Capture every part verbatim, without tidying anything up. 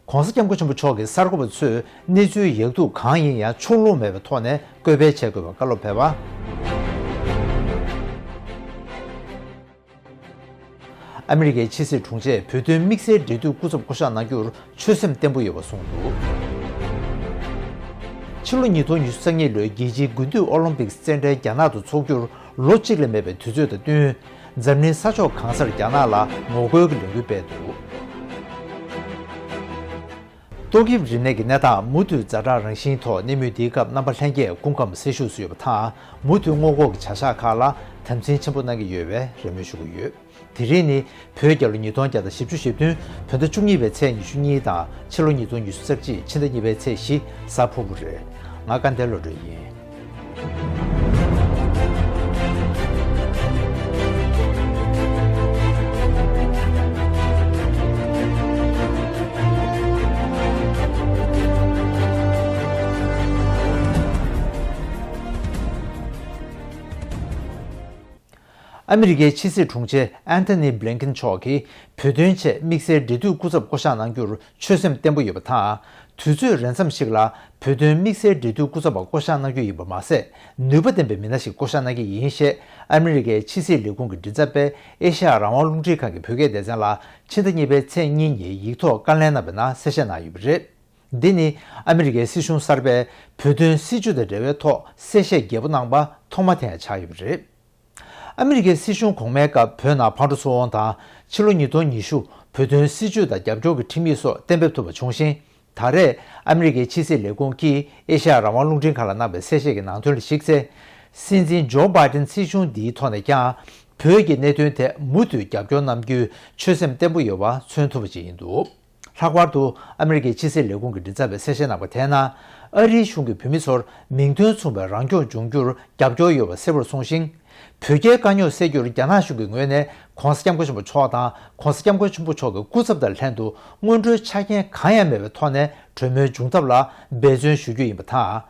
༧གོང་ས་༧སྐྱབས་མགོན་ཆེན་པོ་མཆོག་གིས་གསར་འགོད་པ་ཚོས་གནས་ཚུལ་ཡག་སྡུག་གང་ཡིན་ཡང་ཕྱོགས་ལྷུང་མེད་པའི་ཐོག་ནས་བཀོད་སྤེལ་བྱེད་དགོས་པའི་བཀའ་སློབ་ཕེབས་པ། ཨ་མི་རི་ཀའི་ཕྱི་སྲིད་དྲུང་ཆེས་བོད་དོན་དམིགས་བསལ་འབྲེལ་མཐུད་སྐུ་ཚབ་བསྐོ་གཞག་གནང་རྒྱུར་ཆོད་སེམས་བརྟན་པོ་ཡོད་པ་གསུངས་འདུག་ཕྱི་ལོ་ཉིས་སྟོང་ཉི་ཤུ་རྩ་གཉིས་ལོའི་རྒྱལ་སྤྱིའི་དགུན་དུས་ཨོ་ལིམ་པིག་རྩེད་འགྲན་རྒྱ་ནག་ཏུ་འཚོགས་རྒྱུར་ལོ་གཅིག་ལས་མེད་པའི་དུས་ཚོད་དང་བསྟུན། འཛམ་གླིང་ས་ཕྱོགས་གང་སར་རྒྱ་ནག་ལ་ངོ་རྒོལ་གྱི་ལས་འགུལ་སྤེལ་འདུག་ཏོག་དབྱིབས་རིམས་ནད་ཀྱི་གནས་སྟངས་མུ་མཐུད་ཛ་དྲག་རང་བཞིན་ཐོག་གནས་མུས་འདིའི་སྐབས་རྣམ་པ་ལྷན་རྒྱས་སྐུ་ཁམས་སེལ་ཤུགས་སུ་ཡོད་པ་དང་། མུ་མཐུད་སྔོན་འགོག་གི་བྱ་གཞག་ཁག་ལ་དམ་འཛིན་ཆེན་པོ་གནང་གི་ཡོད་པའི་རེ་སྨོན་ཞུ་གི་ཡོད། དེ་རིང་ནི་བོད་རྒྱལ་ལོ་ཉིས་སྟོང་བརྒྱ་དང་བཞི་བཅུ་ཞེ་བདུན་བོད་ཟླ་བཅུ་གཉིས་པའི་ཚེས་ཉི་ཤུ་གཉིས་དང་ཕྱི་ལོ་ཉིས་སྟོང་ཉི་ཤུ་རྩ་གཅིག་ཕྱི་ཟླ་གཉིས་པའི་ཚེས་བཞི་གཟའ་ཕུར་བུ་རེད། ང་སྐལ་ལྡན་བློ་གྲོས་ཡིན། ཨ་མི་རི་ཀའི་ཕྱི་སྲིད་དྲུང་ཆེ་ཨན་ཐོ་ནི་བྷི་ལིན་ཀེན་མཆོག་གིས་བོད་དོན་ཆེད་དམིགས་བསལ་འབྲེལ་མཐུད་སྐུ་ཚབ་བསྐོ་གཞག་གནང་རྒྱུར་ཆོད་སེམས་བརྟན་པོ་ཡོད་པ་དང་། དུས་ཚོད་རན་མཚམས་ཤིག་ལ་བོད་དོན་དམིགས་བསལ་འབྲེལ་མཐུད་སྐུ་ཚབ་པ་བསྐོ་གཞག་གནང་རྒྱུ་ཡིན་པ་མ་ཟད། ནུས་པ་ལྡན་པའི་མི་སྣ་ཞིག་བསྐོ་གཞག་གནང་གི་ཡིན་ཞེས་ཨ་མི་རི་ཀའི་ཕྱི་སྲིད་ལས་ཁུངས་ཀྱི་མགྲིན་ཚབ་པས་ཨེ་ཤ་ཡ་རང་དབང་རླུང་འཕྲིན་ཁང་གི་བོད་སྐད་སྡེ་ཚན་ལ་ཕྱི་ཟླ་གཉིས་པའི་ཚེས་གཉིས་ཉིན་ཡིག་ཐོག་བཀའ་ལན་གནང་བའི་ནང་གསལ་བཤད་གནང་ཡོད་པ་རེད། འདི་ནི་ཨ་མི་རི་ཀའི་སྲིད་གཞུང་གསར་པས་བོད་དོན་སྲིད་བྱུས་དང་འབྲེལ་བའི་ཐོག་གསལ་བཤད་རྒྱས་པོ་གནང་པ་ཐོག་མ་དེ་ཡང་ཆགས་ཡོད་པ་རེད། ཨ་མི་རི་ཀའི་སྲིད་གཞུང་གོང་མའི་སྐབས་བོད་ནང་ཕར་འགྲོ་ཚུར་འོང་དང་ཕྱི་ལོ་ཉིས་སྟོང་ཉི་ཤུ་བོད་དོན་སྲིད་བྱུས་དང་རྒྱབ་སྐྱོར་གྱི་ཁྲིམས་ཡིག་སོགས་གཏན་འབེབས་ཐུབ་པ་བྱུང་ཞིང་། ད་རེས་ཨ་མི་རི་ཀའི་ཕྱི་སྲིད་ལས་ཁུངས་ཀྱིས་ཨེ་ཤ་ཡ་རང་དབང་རླུང་འཕྲིན་ཁང་ལ་གནང་བའི་གསལ་བཤད་ཀྱི་ནང་དོན་ལ་གཞིགས་ཚེ། སྲིད་འཛིན་ཇོ་བྷའི་ཏིན་སྲིད་གཞུང་འདིའི་ཐོག་ནས་ཀྱང་བོད་ཀྱི་གནད་དོན་ཐད་མུ་མཐུད་རྒྱབ་སྐྱོར་གནང་རྒྱུའི་ཆོད་སེམས་བརྟན་པོ་ཡོད་པ་མཚོན་ཐུབ་པ་ཞིག་ཡིན་འདུག་ལྷག་པར་དུ་ཨ་མི་རི་ཀའི་ཕྱི་སྲིད་ལས་ཁུངས་ཀྱི་མགྲིན་ཚབ་པས་གསལ་བཤད་གནང་པ་དེའི་ནང་། ཨ་རིའི་གཞུང་གིས་བོད་མི་ཚོར་མིང་དོན་མཚུངས་པའི་རང་སྐྱོང་འབྱུང་རྒྱུར་རྒྱབ་སྐྱོར་ཡོད་པ་གསལ་པོར་གསུངས་ཤིང་། བོད་རྒྱའི་དཀའ་རྙོག་སེལ་རྒྱུར་རྒྱ་ནག་གཞུང་གི་ངོས་ནས་༧གོང་ས་༧སྐྱབས་མགོན་ཆེན་པོ་མཆོག་དང་༧གོང་ས་༧སྐྱབས་མགོན་ཆེན་པོ་མཆོག་གི་སྐུ་ཚབ་དང་ལྷན་དུ་སྔོན་འགྲོའི་ཆ་རྐྱེན་གང་ཡང་མེད་པའི་ཐོག་ནས་གྲོས་མོལ་འབྱུང་ཐབས་ལ་འབད་བརྩོན་ཞུ་རྒྱུ་ཡིན་པ་དང་།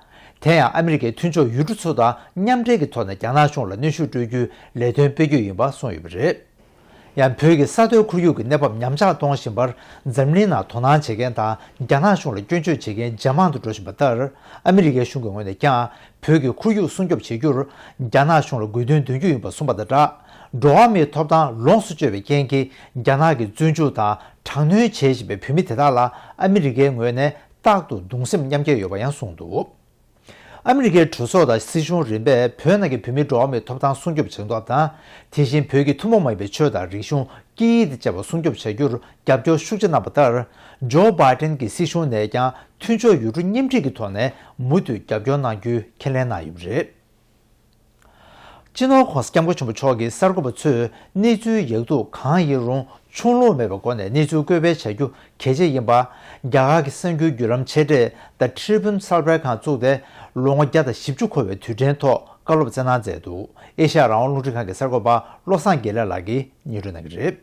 དེ་ཡང་ཨ་མི་རི་ཀའི་མཐུན་ཕྱོགས་ཡུལ་གྲུ་ཚོ་དང་མཉམ་འབྲེལ་གྱི་ཐོག་ནས་རྒྱ་ནག་གཞུང་ལ་གནོན་ཤུགས་སྤྲོད་རྒྱུའི་ལས་དོན་སྤེལ་རྒྱུ་ཡིན་པ་གསུངས་ཡོད་པ་རེད། ཡང་བོད་ཀྱི་ས་མཐོའི་ཁོར་ཡུག་གི་གནས་བབ་ཉམས་ཆག་གཏོང་བཞིན་པར་འཛམ་གླིང་ནང་དོ་སྣང་བྱེད་མཁན་དང་རྒྱ་ནག་གཞུང་ལ་སྐྱོན་བརྗོད་བྱེད་མཁན་ཇེ་མང་དུ་འགྲོ་བཞིན་པ་ལྟར། ཨ་མི་རི་ཀའི་གཞུང་གི་ངོས་ནས་ཀྱང་བོད་ཀྱི་ཁོར་ཡུག་སྲུང་སྐྱོབ་བྱེད་རྒྱུར་རྒྱ་ནག་གཞུང་ལ་དགོས་འདུན་འདོན་རྒྱུ་ཡིན་པ་གསུངས་པ་དང་སྦྲགས། འགྲོ་བ་མིའི་ཐོབ་ཐང་ལོངས་སུ་སྤྱོད་པའི་རྐྱེན་གྱིས་རྒྱ་ནག་གི་བཙོན་འཇུག་དང་དྲག་གནོན་བྱེད་བཞིན་པའི་བོད་མི་དེ་དག་ལ་ཨ་མི་རི་ཀའི་ངོས་ནས་རྟག་ཏུ་གདུང་སེམས་མཉམ་སྐྱེད་ཡོད་པ་ཡང་གསུངས་འདུག་ཨ་མི་རི་ཀའི་གྲོས་ཚོགས་དང་སྲིད་གཞུང་རིམ་པས་བོད་ནང་གི་བོད་མིའི་འགྲོ་བ་མིའི་ཐོབ་ཐང་སྲུང་སྐྱོབ་བྱེད་དགོས་པ་དང་། དེ་བཞིན་བོད་ཀྱི་ཐུན་མོང་མ་ཡིན་པའི་ཆོས་དང་རིག་གཞུང་སྐད་ཡིག་དང་བཅས་པ་སྲུང་སྐྱོབ་བྱ་རྒྱུར་རྒྱབ་སྐྱོར་ཤུགས་ཆེ་གནང་པ་ལྟར། ཇོ་བྷའི་ཏིན་གྱི་སྲིད་གཞུང་ནས་ཀྱང་མཐུན་ཕྱོགས་ཡུལ་གྲུ་མཉམ་འཁྲིད་ཀྱི་ཐོག་ནས་མུ་མཐུད་རྒྱབ་སྐྱོར་གནང་རྒྱུའི་ཁས་ལེན་གནང་ཡོད་པ་རེད། སྤྱི་ནོར་༧གོང་ས་༧སྐྱབས་མགོན་ཆེན་པོ་མཆོག་གིས་གསར་འགོད་པ་ཚོས་གནས་ཚུལ་ཡག་སྡུག་གང་ཡིན་རུང་ཆུང་ལུགས་མེད་པའི་སྒོ་ནས་གནས་ཚུལ་བཀོད་སྤེལ་བྱ་རྒྱུ་གལ་ཆེ་ཡིན་པ། རྒྱ་གར་གྱི་གསར་འགྱུར་བརྒྱུད་ལམ་ཆེ་གྲས་The Tribune གསར་པའི་ཁང་བཙུགས་ཏེ་ལོ་ངོ་བརྒྱ་དང་བཞི་བཅུ་འཁོར་བའི་དུས་དྲན་ཐོག་བཀའ་སློབ་སྩལ་གནང་མཛད་འདུག་ཨེ་ཤ་ཡ་རང་དབང་རླུང་འཕྲིན་ཁང་གི་གསར་འགོད་པ་བློ་བཟང་དགེ་ལེགས་ལགས་ཀྱིས་སྙན་སྒྲོན་གནང་གི་རེད།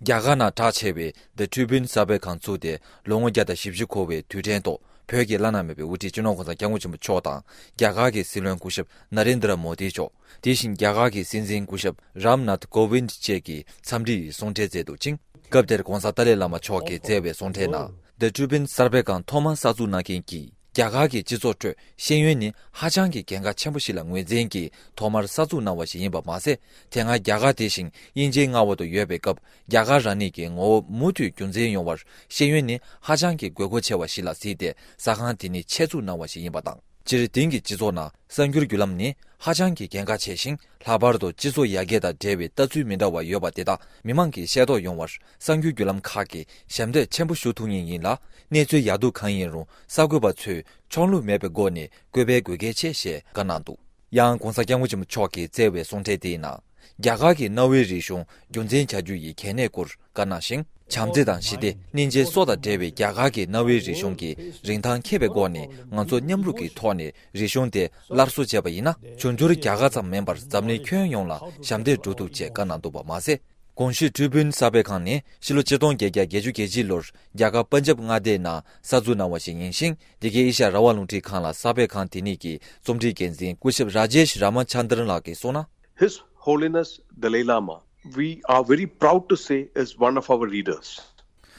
རྒྱ་གར་ནང་གྲགས་ཆེ་བའི་The Tribune གསར་པའི་ཁང་བཙུགས་ཏེ་ལོ་ངོ་བརྒྱ་དང་བཞི་བཅུ་འཁོར་བའི་དུས་དྲན་ཐོག་བོད་ཀྱི་བླ་ན་མེད་པའི་དབུ་ཁྲིད་སྤྱི་ནོར་༧གོང་ས་༧སྐྱབས་མགོན་ཆེན་པོ་མཆོག་དང་རྒྱ་གར་གྱི་སྲིད་བློན་སྐུ་ཞབས་ནཱ་རེན་དྲ་མོ་དི་མཆོག་དེ་བཞིན་རྒྱ་གར་གྱི་སྲིད་འཛིན་སྐུ་ཞབས་རམ་ནཱཐ་ཀོ་བིན་ཌ་བཅས་ཀྱིས་འཚམས་འདྲི་ཡི་གསུང་འཕྲིན་མཛད་འདུག་ཅིང་། སྐབས་དེར་༧གོང་ས་ཏཱ་ལའི་བླ་མ་མཆོག་གིས་བསྩལ་བའི་གསུང་འཕྲིན་ནང་། The Tribune གསར་པའི་ཁང་ཐོག་མར་གསར་འཛུགས་གནང་མཁན་གྱིས། རྒྱ་གར་གྱི་སྤྱི་ཚོགས་ཁྲོད་ཤེས་ཡོན་ནི་ཧ་ཅང་གི་གལ་འགངས་ཆེན་པོ་ཞིག་ལ་ངོས་འཛིན་གྱིས་ཐོག་མར་གསར་འཛུགས་གནང་བ་ཞིག་ཡིན་པ་མ་ཟད། དེ་སྔ་རྒྱ་གར་དེ་བཞིན་དབྱིན་ཇིའི་མངའ་འོག་ཏུ་ཡོད་པའི་སྐབས་རྒྱ་གར་རང་ཉིད་ཀྱི་ངོ་བོ་མུ་མཐུད་རྒྱུན་འཛིན་ཡོང་བར་ཤེས་ཡོན་ནི་ཧ་ཅང་གི་དགོས་མཁོ་ཆེ་བ་ཞིག་ལ་གཟིགས་ཏེ་གསར་ཁང་དེ་ཉིད་ཆེད་འཛུགས་གནང་བ་ཞིག་ཡིན་པ་དང་། སྤྱིར་དེང་གི་སྤྱི་ཚོགས་ནང་གསར་འགྱུར་བརྒྱུད་ལམ་ནི་ཧ་ཅང་གི་གལ་འགངས་ཆེ་ཞིང་། ལྷག་པར་དུ་སྤྱི་ཚོགས་ཡར་རྒྱས་དང་འབྲེལ་བའི་ལྟ་ཚུལ་མི་འདྲ་བ་ཡོད་པ་དེ་དག་མི་མང་གིས་ཤེས་རྟོགས་ཡོང་བར་གསར་འགྱུར་བརྒྱུད་ལམ་ཁག་གིས་ཞབས་འདེགས་ཆེན་པོ་ཞུ་ཐུབ་ངེས་ཡིན་ལ། གནས་ཚུལ་ཡག་སྡུག་གང་ཡིན་རུང་གསར་འགོད་པ་ཚོས་ཆུང་ལུགས་མེད་པའི་སྒོ་ནས་བཀོད་སྤེལ་དགོས་གལ་ཆེ་ཞེས་བཀའ་གནང་འདུག་ཡང་༧གོང་ས་༧སྐྱབས་མགོན་ཆེན་པོ་མཆོག་གིས་བསྩལ་བའི་གསུང་འཕྲིན་དེའི་ནང་། རྒྱ་གར་གྱི་གནའ་བོའི་རིག་གཞུང་རྒྱུན་འཛིན་བྱ་རྒྱུ་ཡི་གལ་གནད་སྐོར་བཀའ་གནང་ཞིང་། བྱམས་བརྩེ་དང་ཞི་བདེ། སྙིང་རྗེ་སོགས་དང་འབྲེལ་བའི་རྒྱ་གར་གྱི་གནའ་བོའི་རིག་གཞུང་གི་རིན་ཐང་མཁྱེན་པའི་སྒོ་ནས་ང་ཚོ་མཉམ་རུབ་ཀྱི་ཐོག་ནས་རིག་གཞུང་དེ་སླར་གསོ་བྱས་པ་ཡིན་ན། འབྱུང་འགྱུར་རྒྱ་གར་ཙམ་མིན་པར་འཛམ་གླིང་ཁྱོན་ཡོངས་ལ་ཞབས་འདེགས་སྒྲུབ་ཐུབ་ཅེས་བཀའ་གནང་འདུག་པ་མ་ཟད། གོང་ཞུས་ཊི་རི་བུན་གསར་པའི་ཁང་ནི་ཕྱི་ལོ་ཆིག་སྟོང་བརྒྱད་བརྒྱ་བརྒྱད་ཅུ་གྱ་གཅིག་ལོར་རྒྱ་གར་པན་ཇབ་མངའ་སྡེའི་ནང་གསར་འཛུགས་གནང་བ་ཞིག་ཡིན་ཞིང་། འདི་གའི་ཨེ་ཤ་ཡ་རང་དབང་རླུང་འཕྲིན་ཁང་ལ་གསར་པའི་ཁང་དེ་ཉིད་ཀྱི་རྩོམ་སྒྲིག་འགན་འཛིན་སྐུ་ཞབས་ར་ཇེཤ་ར་མ་ཆན་དྲན་ལགས་ཀྱིས་གསུངས་ན། His Holiness Dalai Lama, we are very proud to say, is one of our readers.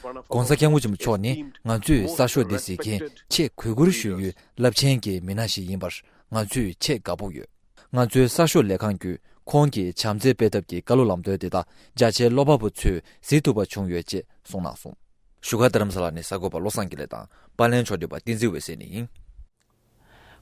༧གོང་ས་༧སྐྱབས་མགོན་ཆེན་པོ་མཆོག་ནི་ང་ཚོས་གསར་ཤོག་འདི་གཟིགས་མཁན་ཆེས་གུས་བཀུར་ཞུ་ཡུལ་རླབས་ཆེན་གྱི་མི་སྣ་ཞིག་ཡིན་པར་ང་ཚོས་ཆེས་དགའ་པོ་ཡོད། ང་ཚོའི་གསར་ཤོག་ལས་ཁང་བརྒྱུད་ཁོང་གི་བྱམས་བརྩེའི་དཔེ་ཐབས་ཀྱི་བཀའ་སློབ་ལམ་སྟོན་དེ་དག་རྒྱ་ཆེའི་བློ་དཔའ་བོ་ཚོས་གཟིགས་ཐུབ་པ་བྱུང་ཡོད་ཅེས་གསུངས་གནང་སོང་། བཞུགས་སྒར་རྡ་རམ་ས་ལ་ནས་གསར་འགོད་པ་བློ་བཟང་དགེ་ལེགས་དང་། པར་ལེན་ཕྱོགས་བསྒྲིགས་པ་བསྟན་འཛིན་འོད་ཟེར་ནས་ཡིན།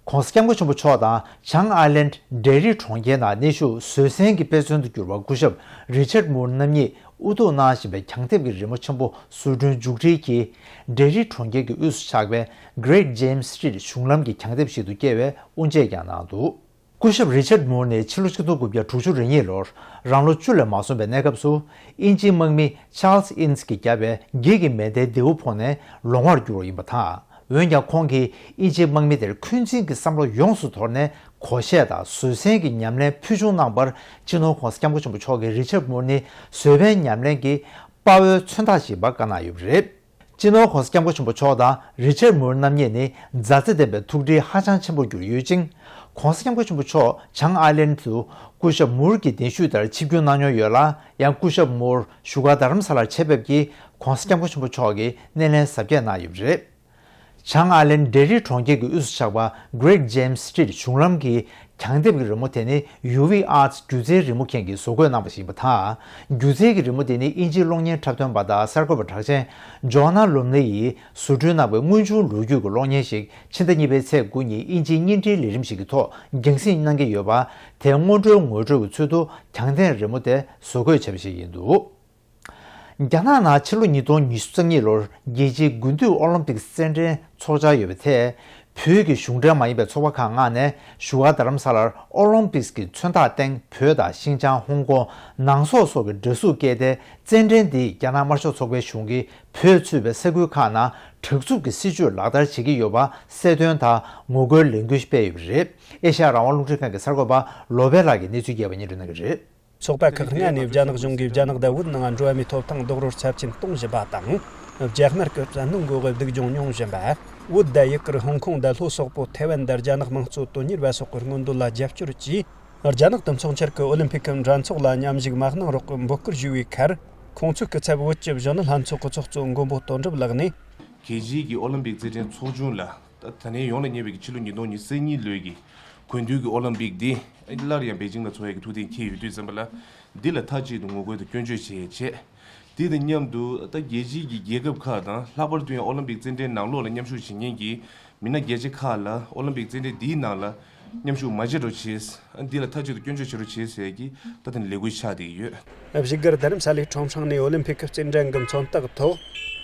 ༸གོང་ས་༸སྐྱབས་མགོན་ཆེན་པོ་མཆོག་དང་བྱང་ཨའི་ལན་ཌེ་རི་གྲོང་ཁྱེར་ནང་གནས་བཞུགས་བཟོད་བསྲན་གྱི་དཔེ་མཚོན་དུ་གྱུར་པ་སྐུ་ཞབས་རི་ཆར་མུར་རྣམ་གཉིས་དབུ་གཏུགས་གནང་བཞིན་པའི་གྱང་ལྡེབས་ཀྱི་རི་མོ་ཆེན་པོ་བཟོ་སྐྲུན་མཇུག་སྒྲིལ་གྱིས། ཌེ་རི་གྲོང་ཁྱེར་གྱི་དབུས་སུ་ཆགས་པའི་Great James Street གཞུང་ལམ་གྱི་གྱང་ལྡེབས་ཤིག་ཏུ་བསྐྱལ་བའི་དབུ་འབྱེད་ཀྱང་གནང་འདུག་སྐུ་ཞབས་རི་ཆར་མུར་ནི་ཕྱི་ལོ་ཆིག་སྟོང་དགུ་བརྒྱ་དྲུག་ཅུ་རེ་གཉིས་ལོར་རང་ལོ་བཅུ་ལས་མ་སོན་པའི་གནས་སྐབས་སུ། དབྱིན་ཇིའི་དམག་མི་ཆཱལ་སི་ཨིན་སི་གིས་བརྒྱབ་པའི་འགྱིག་གི་མེ་མདའི་མདེའུ་ཕོག་ནས་ལོང་བར་གྱུར་བ་ཡིན་པ་དང་། འོན་ཀྱང་། ཁོང་གིས་དབྱིན་ཇིའི་དམག་མི་དེར་འཁོན་འཛིན་གྱི་བསམ་བློ་ཡོངས་སུ་དོར་ནས། གོ་ཤེས་དང་བཟོད་བསྲན་གྱི་ཉམས་ལེན་ཕུལ་བྱུང་གནང་བར། སྤྱི་ནོར་༸གོང་ས་༸སྐྱབས་མགོན་ཆེན་པོ་མཆོག་གིས་རི་ཆར་མུར་ནི་བཟོད་པའི་ཉམས་ལེན་གྱི་དཔའ་བོའི་མཚོན་རྟགས་ཤིག་ཡིན་པ་བཀའ་གནང་ཡོད་པ་རེད། སྤྱི་ནོར་༸གོང་ས་༸སྐྱབས་མགོན་ཆེན་པོ་མཆོག་དང་རི་ཆར་མུར་རྣམ་གཉིས་ནི་མཛའ་བརྩེ་ལྡན་པའི་ཐུགས་འདྲིས་ཧ་ཅང་ཆེན་པོར་གྱུར་ཡོད་ཅིང་། ༸གོང་ས་༸སྐྱབས་མགོན་ཆེན་པོ་མཆོག་བྱང་ཨའི་ལན་དུ་སྐུ་ཞབས་མུར་གྱི་གདན་ཞུས་ལྟར་ཆིབས་བསྒྱུར་གནང་མྱོང་ཡོད་ལ། ཡང་སྐུ་ཞབས་མུར་བཞུགས་སྒར་རྡ་རམ་ས་ལར་ཆེད་ཕེབས་ཀྱིས་༸གོང་ས་༸སྐྱབས་མགོན་ཆེན་པོ་མཆོག་གི་སྣེ་ལེན་གཟབ་རྒྱས་གནང་ཡོད་པ་རེད། བྱང་ཨའི་ལན་ཌེ་རི་གྲོང་ཁྱེར་གྱི་དབུས་སུ་ཆགས་པ་Great James Street གཞུང་ལམ་གྱི་གྱང་ལྡེབས་ཀྱི་རི་མོ་དེ་ནི་ཡུ་ཝི་ཨར་ཊི་སྒྱུ་རྩལ་རི་མོ་མཁན་གྱིས་བཟོ་བཀོད་གནང་པ་ཞིག་ཡིན་པ་དང་། སྒྱུ་རྩལ་གྱི་རི་མོ་དེ་ནི་དབྱིན་ཇིའི་གློག་བརྙན་འཁྲབ་སྟོན་པ་དང་གསར་འགོད་པ་གྲགས་ཅན་ཇོ་ཨ་ན་ལུམ་ལི་ཡིས་བཟོ་སྐྲུན་གནང་བའི་དངོས་བྱུང་ལོ་རྒྱུས་ཀྱི་གློག་བརྙན་ཞིག་ཕྱི་ཟླ་གཉིས་པའི་ཚེས་དགུ་ཉིན་དབྱིན་ཇིའི་བརྙན་འཕྲིན་ལས་རིམ་ཞིག་གི་ཐོག་རྒྱང་སྲིང་གནང་གི་ཡོད་པ། དེ་སྔོན་འགྲོའི་ངོ་སྤྲོད་ཀྱི་ཚུལ་དུ་གྱང་ལྡེབས་རི་མོ་དེ་བཟོ་བཀོད་བྱས་པ་ཞིག་ཡིན་འདུག་རྒྱ་ནག་ནང་ཕྱི་ལོ་ཉིས་སྟོང་ཉི་ཤུ་རྩ་གཉིས་ལོར་རྒྱལ་སྤྱིའི་དགུན་དུས་ཨོ་ལིམ་པིག་རྩེད་འགྲན་འཚོགས་འཆར་ཡོད་པའི་ཐད། བོད་ཀྱི་གཞུང་འབྲེལ་མ་ཡིན་པའི་ཚོགས་པ་ཁག་མངགས་ནས་བཞུགས་སྒར་རྡ་རམ་ས་ལར་ཨོ་ལིམ་པིག་གི་མཚོན་རྟགས་སྟེང་བོད་དང་ཤིན་ཅང་། ཧོང་ཀོང་། ནང་སོག་སོགས་ཀྱི་འདྲ་གཟུགས་བཀལ་ཏེ། རྩེད་འགྲན་འདིས་རྒྱ་ནག་དམར་ཤོག་ཚོགས་པའི་གཞུང་གིས་བོད་ཚུད་པའི་ས་ཁུལ་ཁག་ནང་དྲག་རྩུབ་ཀྱི་སྲིད་བྱུས་ལག་བསྟར་བྱེད་ཀྱི་ཡོད་པ་གསལ་སྟོན་དང་ངོ་རྒོལ་ལས་འགུལ་སྤེལ་ཡོད་པ་རེད། ཨེ་ཤ་ཡ་རང་དབང་རླུང་འཕྲིན་ཁང་གི་གསར་འགོད་པ་ལོ་པེ་ལགས་ཀྱིས་གནས་ཚུལ་རྒྱས་པ་སྙན་སྒྲོན་གནང་གི་རེད། ཚོགས་པ་ཁག་ལྔ་ནས་རྒྱ་ནག་གཞུང་གིས་རྒྱ་ནག་དང་བོད་ནང་འགྲོ་བ་མིའི་ཐོབ་ཐང་རྡོག་རོལ་ཚབས་ཆེན་གཏོང་བཞིན་པ་དང་། རྒྱ་དམར་གྱི་བཙན་གནོན་འོག་སྡུག་སྦྱོང་མྱོང་བཞིན་པ། བོད་དང་ཡུ་གུར། ཧོང་ཀོང་དང་ལྷོ་སོག་པོ་ཐེ་ཝན་དང་རྒྱ་ནག་དམངས་གཙོ་དོན་གཉེར་བ་སོགས་ཀྱི་སྔོན་འདོན་ལ་རྒྱབ་སྐྱོར་གྱིས། རྒྱ་ནག་ཏུ་འཚོགས་འཆར་གྱི་ཨོ་ལིམ་ཕིག་གི་འགྲན་ཚོགས་ལ་མཉམ་ཞུགས་མ་གནང་རོགས་ཀྱི་འབོད་སྐུལ་ཞུས་པའི་ཁར། ཁོང་ཚོའི་སྐུ་ཚབ་བོད་ཀྱི་གཞོན་ནུ་ལྷན་ཚོགས་ཀྱི་ཚོགས་གཙོ་མགོན་པོ་དོན་གྲུབ་ལགས་ནས། རྒྱལ་སྤྱིའི་གི་ཨོ་ལིམ་པིག་རྩེད་འགྲན་ཚོགས་ཆུང་ལ། ད་ད་ནས་ཡོང་ལ་ཉེ་བའི་གི་ཕྱི་ལོ་ཉིས་སྟོང་ཉི་ཤུ་རྩ་གཉིས་ལོའི་གི་དགུན་དུས་ཀྱི་ཨོ་ལིམ་པིག་འདི་སླར་ཡང་པེ་ཅིང་ལ་འཚོགས་ཡག་གི་ཐུགས་གཏན་འཁྱེར་ཡོད་དུས་ཙམ་པ་ལ། འདི་ལ་མཐའ་གཅིག་ཏུ་ངོ་རྒོལ་དང་སྐྱོན་བརྗོད་བྱེད་ཡས་བྱས། དེ་དང་མཉམ་དུ་ད་རྒྱལ་སྤྱིའི་གི་རྒྱལ་ཁབ་ཁག་དང་། ལྷག་པར་དུ་ཡང་ཨོ་ལིམ་པིག་རྩེད་འགྲན་ནང་ལོགས་ལ་མཉམ་ཞུགས་བྱེད་མཁན་གྱི་མི་སྣ་རྒྱ་ཆེ་ཁག་ལ་ཨོ་ལིམ་པིག་རྩེད་འགྲན་འདིའི་ནང་ལ་མཉམ་ཞུགས་མ་བྱེད་རོགས་བྱེད། འདི་ལ་མཐའ་གཅིག་ཏུ་སྐྱོན་བརྗོད་བྱེད་རོགས་བྱེད་ཟེར་གྱི་ད་ཐེངས་ལས་འགུལ་ཆགས་བསྡད་ཀྱི་ཡོད། བཞུགས་སྒར་རྡ་རམ་ས་ལའི་ཁྲོམ་སྲང་ནས་ཨོ་ལིམ་ཕིག་གི་རྩེད་འགྲན་གྱི་མཚོན་རྟགས་ཐོག་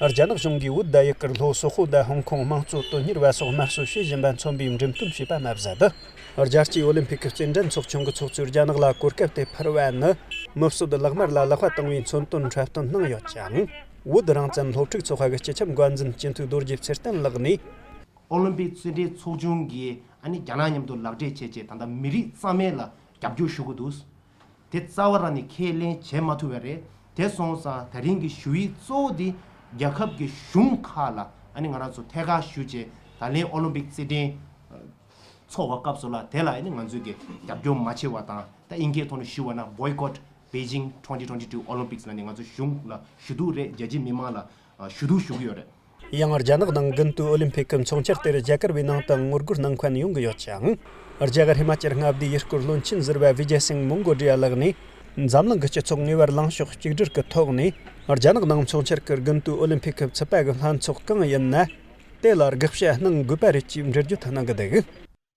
རྒྱ་ནག་གཞུང་གིས་བོད་དང་ཡུ་གུར། ལྷོ་སོག་པོ་དང་ཧོང་ཀོང་དམངས་གཙོ་དོན་གཉེར་བ་སོགས་དམར་གསོད་བྱེད་བཞིན་པ་མཚོན་པའི་འགྲེམས་སྟོན་བྱས་པ་མ་ཟད། རྒྱལ་སྤྱིའི་ཨོ་ལིམ་ཕིག་གི་རྩེད་འགྲན་ཚོགས་ཆུང་གི་ཚོགས་གཙོས་རྒྱ་ནག་ལ་གོ་སྐབས་དེ་ཕུལ་བ་ནི། མི་གསོད་ལག་དམར་ལ་ལག་པ་བཏང་བའི་མཚོན་དོན་འཁྲབ་སྟོན་གནང་ཡོད་ཅིང་། བོད་རང་བཙན་སློབ་ཕྲུག་ཚོགས་པ་གི་སྤྱི་ཁྱབ་འགོ་འཛིན་སྤྱི་འཐུས་རྡོ་རྗེ་ཚེ་བརྟན་ལགས་ནས། ཨོ་ལིམ་པིག་རྩེད་འགྲན་ཚོགས་ཆུང་གིས་ཨ་ནི་རྒྱ་ནག་མཉམ་དུ་ལག་འབྲེལ་བྱས་རྗེས་ད་ལྟ་མི་རིགས་རྩ་མེད་ལ་རྒྱབ་སྐྱོར་ཞུ་གི་འདུག་དེ་རྩ་བ་རང་ནས་ཁས་ལེན་བྱེད་མ་ཐུབ་པ་རེད། དེ་སོང་ཙང་ད་རིང་གི་ཞུ་ཡིག་གཙོ་བོ་འདི་རྒྱལ་ཁབ་ཀྱི་གཞུང་ཁག་ལ་ཨ་ནི་ང་རང་ཚོ་ཐད་ཀར་ཞུ་བྱས། ད་ལན་ཨོ་ལིམ་པིག་རྩེད་འགྲན་ཚོགས་པ་སྐབས་སུ་ལ་དེ་ལ་ཨ་ནི་ང་ཚོས་ཀྱི་རྒྱབ་སྐྱོར་མ་བྱས་པ་དང་། ད་ཨིན་སྐད་ཐོག་ནས་ཞུ་བ་ན་Boycott Beijing twenty twenty-two Olympics ལ་ནི་ང་ཚོ་གཞུང་ལ་ཞུ་གཏུག་རེད། རྒྱལ་སྤྱིའི་མི་མང་ལ་ཞུ་གཏུག་ཞུ་གི་ཡོད་རེད། ཡང་རྒྱ་ནག་ནང་དགུན་དུས་ཨོ་ལིམ་ཕིག་གི་མཚོན་ཆར་དེར་རྒྱ་གར་བའི་ནང་དུ་ངོ་རྒོལ་གནང་མཁན་ཡོང་གི་ཡོད་ཅིང་། རྒྱ་གར་ཧི་མ་ཅལ་མངའ་སྡེའི་ཡུལ་སྐོར་བློན་ཆེན་ཟུར་པ་བི་ཇེ་སིང་མོང་གོ་ཌི་ཡ་ལགས་ནས། འཛམ་གླིང་གི་སྤྱི་ཚོགས་ངེས་པར་ལངས་ཕྱོགས་གཅིག་སྒྲིལ་གྱི་ཐོག་ནས། རྒྱ་ནག་ནང་མཚོན་ཆར་གྱི་དགུན་དུས་ཨོ་ལིམ་ཕིག་གི་ཚོད་ལྟ་གི་ལྷན་ཚོགས་གང་ཡིན་ན། དེ་ལ་དགག་བྱ་གནང་དགོས་པ་རེད་ཅེས་འགྲེལ་བརྗོད་གནང་གི་འདུག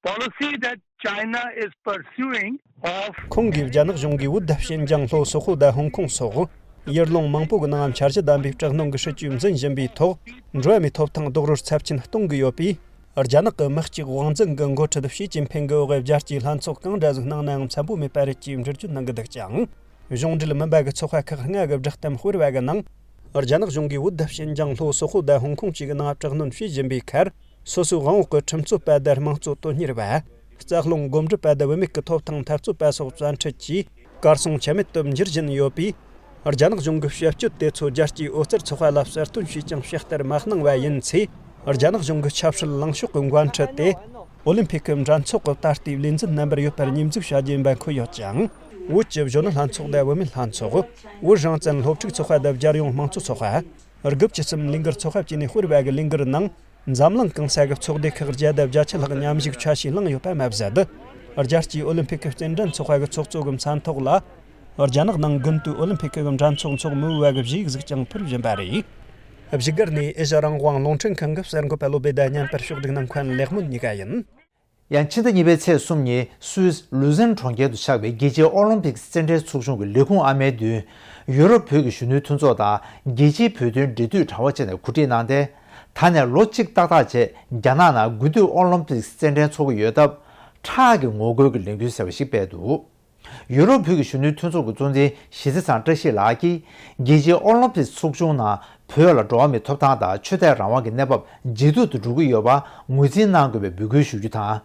Policy that China is pursuing of ཁོང་གིས་རྒྱ་ནག་གཞུང་གིས་བོད་དང་ཤིན་ཅང་། ལྷོ་སོག་པོ་དང་ཧོང་ཀོང་སོགས་ཡུལ་ལུང་མང་པོ་གི་ནང་འཆར་གཞི་ལྡན་པའི་དྲག་གནོན་གྱི་སྲིད་ཇུས་འཛིན་བཞིན་པའི་ཐོག་འགྲོ་བ་མིའི་ཐོབ་ཐང་རྡོག་རོལ་ཚབས་ཆེན་གཏོང་གི་ཡོད་པས། རྒྱ་ནག་གི་མི་གཅིག་དབང་འཛིན་གྱི་འགོ་ཁྲིད་ཞི་ཅིན་ཕིང་གི་འོག་རྒྱལ་སྤྱིའི་ལྷན་ཚོགས་གང་འདྲ་ཟིག་གནང་ནའང་འཚམ་པོ་མེད་པ་རེད་ཅེས་འགྲེལ་བརྗོད་གནང་གི་འདུག་ཅིང་། གཞུང་འབྲེལ་མིན་པ་གི་ཚོགས་པ་ཁག་ལྔ་གི་བསྒྲགས་གཏམ་སྤེལ་བ་གི་ནང་། རྒྱ་ནག་གཞུང་གིས་བོད་དང་ཤིན་ཅང་། ལྷོ་སོག་པོ་དང་ཧོང་ཀོང་བཅས་ཀྱི་ནང་དྲག་གནོན་བྱེད་བཞིན་པའི་ཁར། སོ་སོའི་དབང་འོག་གི་ཁྲིམས་རྩོད་པ་དང་དམངས་གཙོ་དོན་གཉེར་བ། རྩ་རླུང་གོམ་སྒྲིག་པ་དང་བུད་མེད་ཀྱི་ཐོབ་ཐང་འཐབ་རྩོད་པ་སོགས་བཙན་ཁྲིད་ཀྱིས་གར་སོང་ཆ་མེད་དུ་འགྱུར་བཞིན་ཡོད་པས། རྒྱ་ནག་གཞུང་གི་བྱ་སྤྱོད་དེ་ཚོ་རྒྱལ་སྤྱིའི་འོད་གསལ་ཚོགས་པ་ལ་གསལ་སྟོན་བྱས་ཀྱང་ཕྱག་བསྟར་མ་གནང་བ་ཡིན་ཚེ། རྒྱ་ནག་གཞུང་གི་ཆབ་སྲིད་ལངས་ཕྱོགས་ཀྱི་འགོ་ཁྲིད་དེ། ཨོ་ལིམ་ཕིག་གི་འགྲན་ཚོགས་ཀྱི་ད་ལྟའི་ལས་འཛིན་རྣམ་པར་ཡོད་པར་ཉེས་འཛུགས་བྱ་རྒྱུ་ཡིན་པ་འཁོད་ཡོད་ཅིང་། བོད་ཀྱི་གཞོན་ནུ་ལྷན་ཚོགས་དང་བུད་མེད་ལྷན་ཚོགས། བོད་རང་བཙན་སློབ་ཕྲུག་ཚོགས་པ་དང་རྒྱལ་ཡོངས་དམངས་གཙོ་ཚོགས་པ། དགུ་བཅུ་གསུམ་ལིང་གར་ཚོགས་པ་བཅས་ནས་སྤེལ་བ་གི་ལིང་གར་ནང་འཛམ་གླིང་གང་ས་གི་ཚོགས་སྡེ་ཁག་བརྒྱ་དང་བརྒྱད་ཅུ་ལྷག་མཉམ་ཞུགས་འཆར་གཞི་བླངས་ཡོད་པ་མ་ཟད། རྒྱལ་སྤྱིའི་ཨོ་ལིམ་ཕིག་གི་རྩེད་འགྲན་ཚོགས་པ་གི་ཚོགས་གཙོ་གི་མཚན་ཐོག་ལ། རྒྱ་ནག་ནང་དགུན་དུས་ཨོ་ལིམ་ཕིག་གི་འགྲན་ཚོགས་འཚོགས་མུས་པ་གི་བཞེས་གཟིགས་ཀྱང་ཕུལ་བཞིན་པ་རེད། བཞུགས་སྒར་ནས་ཨེ་ཤ་རང་དབང་རླུང་འཕྲིན་ཁང་གི་གསར་འགོད་པ་བློ་བདེ་ཟླ་ཉན་པར་ཕྱོགས་སྒྲིག་གནང་མཁན་ལེགས་སྨོན་གཉིས་ཀ་ཡིན། ཡང་ཕྱི་ཟླ་གཉིས་པའི་ཚེས་གསུམ་ཉིན་སུད་སི་ལུ་ཛན་གྲོང་ཁྱེར་དུ་ཆགས་པའི་རྒྱལ་སྤྱིའི་ཨོ་ལིམ་ཕིག་རྩེད་འགྲན་ཚོགས་ཆུང་གི་ལས་ཁུངས་ཨ་མའི་མདུན་ཡུ་རོབ་བོད་ཀྱི་གཞོན་ནུའི་མཐུན་ཚོགས་དང་རྒྱལ་སྤྱིའི་བོད་དོན་འབྲེལ་མཐུད་དྲ་བ་བཅས་ནས་གོ་སྒྲིག་གནང་སྟེ། ད་ནས་ལོ་གཅིག་ཏག་ཏག་རྗེས་རྒྱ་ནག་ནང་དགུན་དུས་ཨོ་ལིམ་ཕིག་རྩེད་འགྲན་འཚོགས་ཀྱི་ཡོད་སྟབས། ཁྲག་གི་ངོ་རྒོལ་གྱི་ལས་འགུལ་ཟེར་བ་ཞིག་སྤེལ་འདུག་ཡུ་རོབ་བོད་ཀྱི་གཞོན་ནུའི་མཐུན་ཚོགས་ཀྱི་གཙོ་འཛིན་ཞི་བདེ་ཚང་བཀྲ་ཤིས་ལགས་ཀྱིས་རྒྱལ་སྤྱིའི་ཨོ་ལིམ་ཕིག་ཚོགས་ཆུང་ནང་བོད་ལ་འགྲོ་བ་མིའི་ཐོབ་ཐང་དང་ཆོས་དད་རང་དབང་གི་གནས་བབ་ཇེ་སྡུག་ཏུ་འགྲོ་གི་ཡོད་པ་ངོས་འཛིན་གནང་དགོས་པའི་འབོད་སྐུལ་ཞུ་རྒྱུ་དང་།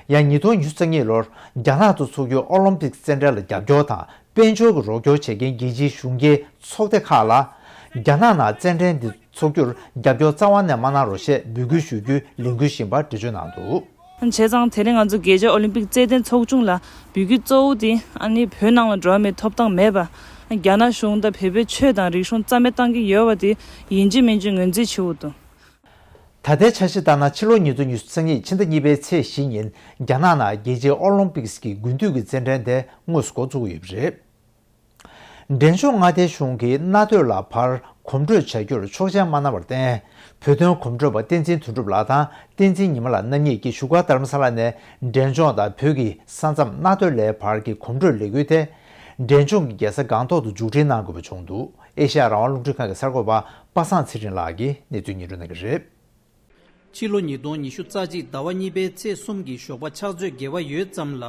ཡང་ཉིས་སྟོང་ཉི་ཤུ་རྩ་གཉིས་ལོར་རྒྱ་ནག་ཏུ་འཚོགས་རྒྱུའི་ཨོ་ལིམ་ཕིག་རྩེད་འགྲན་ལ་རྒྱབ་སྐྱོར་དང་དཔལ་འབྱོར་གྱི་རོགས་སྐྱོར་བྱེད་མཁན་རྒྱལ་སྤྱིའི་གཞུང་སྒེར་ཚོགས་སྡེ་ཁག་ལ། རྒྱ་ནག་ནང་རྩེད་འགྲན་འདི་འཚོགས་རྒྱུར་རྒྱབ་སྐྱོར་རྩ་བ་ནས་མ་གནང་རོགས་ཞེས་འབོད་སྐུལ་ཞུ་རྒྱུའི་ལས་འགུལ་ཞིག་ཡིན་པ་འགྲེལ་བརྗོད་གནང་འདུག་བྱས་ཙང་དེ་རིང་ང་ཚོ་རྒྱལ་སྤྱིའི་ཨོ་ལིམ་པིག་རྩེད་འགྲན་ཚོགས་ཆུང་ལ་འབོད་སྐུལ་གཙོ་བོ་དེ་ཨ་ནི་བོད་ནང་ལ་འགྲོ་བ་མིའི་ཐོབ་ཐང་མེད་པ། རྒྱ་ནག་གཞུང་དང་བོད་པའི་ཆོས་དང་རིག་གཞུང་རྩ་མེད་བཏང་གི་ཡོད་པ་དེ་ཡིན་གཅིག་མིན་གཅིག་ངོས་འཛིན་བྱེད་དགོས་འདུག་ད་ལྟའི་འཆར་གཞི་ལྟར་ན་ཕྱི་ལོ་ཉིས་སྟོང་ཉི་ཤུ་རྩ་གཉིས་ཕྱི་ཟླ་གཉིས་པའི་ཚེས་བཞི་ཉིན་རྒྱ་ནག་ནང་རྒྱལ་སྤྱིའི་ཨོ་ལིམ་པིག་གི་དགུན་དུས་ཀྱི་རྩེད་འགྲན་དེ་དངོས་སུ་འགོ་བཙུགས་ཀྱི་ཡོད་པ་རེད། འབྲས་ལྗོངས་མངའ་སྡེའི་གཞུང་གིས་གནའ་སྟོད་ལ་བར་གོམ་བགྲོད་བྱ་རྒྱུར་ཆོག་མཆན་མ་གནང་བར་བརྟེན། བོད་དོན་གོམ་བགྲོད་པ་བསྟན་འཛིན་དོན་གྲུབ་ལགས་དང་བསྟན་འཛིན་ཉི་མ་ལགས་རྣམ་གཉིས་ཀྱིས་བཞུགས་སྒར་རྡ་རམ་ས་ལ་ནས་འབྲས་ལྗོངས་དང་བོད་ཀྱི་ས་མཚམས་གནའ་སྟོད་ལའི་བར་གྱི་གོམ་བགྲོད་ལས་འགུལ་དེ། འབྲས་ལྗོངས་ཀྱི་རྒྱལ་ས་སྒང་ཏོག་ཏུ་མཇུག་སྒྲིལ་གནང་དགོས་པ་བྱུང་འདུག་ཨེ་ཤ་ཡ་རང་དབང་རླུང་འཕྲིན་ཁང་གི་གསར་འགོད་པ་པ་སངས་ཚེ་རིང་ལགས་ཀྱིས་གནས་ཚུལ་སྙན་སྒྲོན་གནང་གི་རེད། ཕྱི་ལོ་ཉིས་སྟོང་ཉི་ཤུ་རྩ་གཅིག་ཟླ་བ་གཉིས་པའི་ཚེས་གསུམ་གྱི་ཞོགས་པ་ཕྱག་ཚོད་བརྒྱད་པ་ཡོལ་ཙམ་ལ།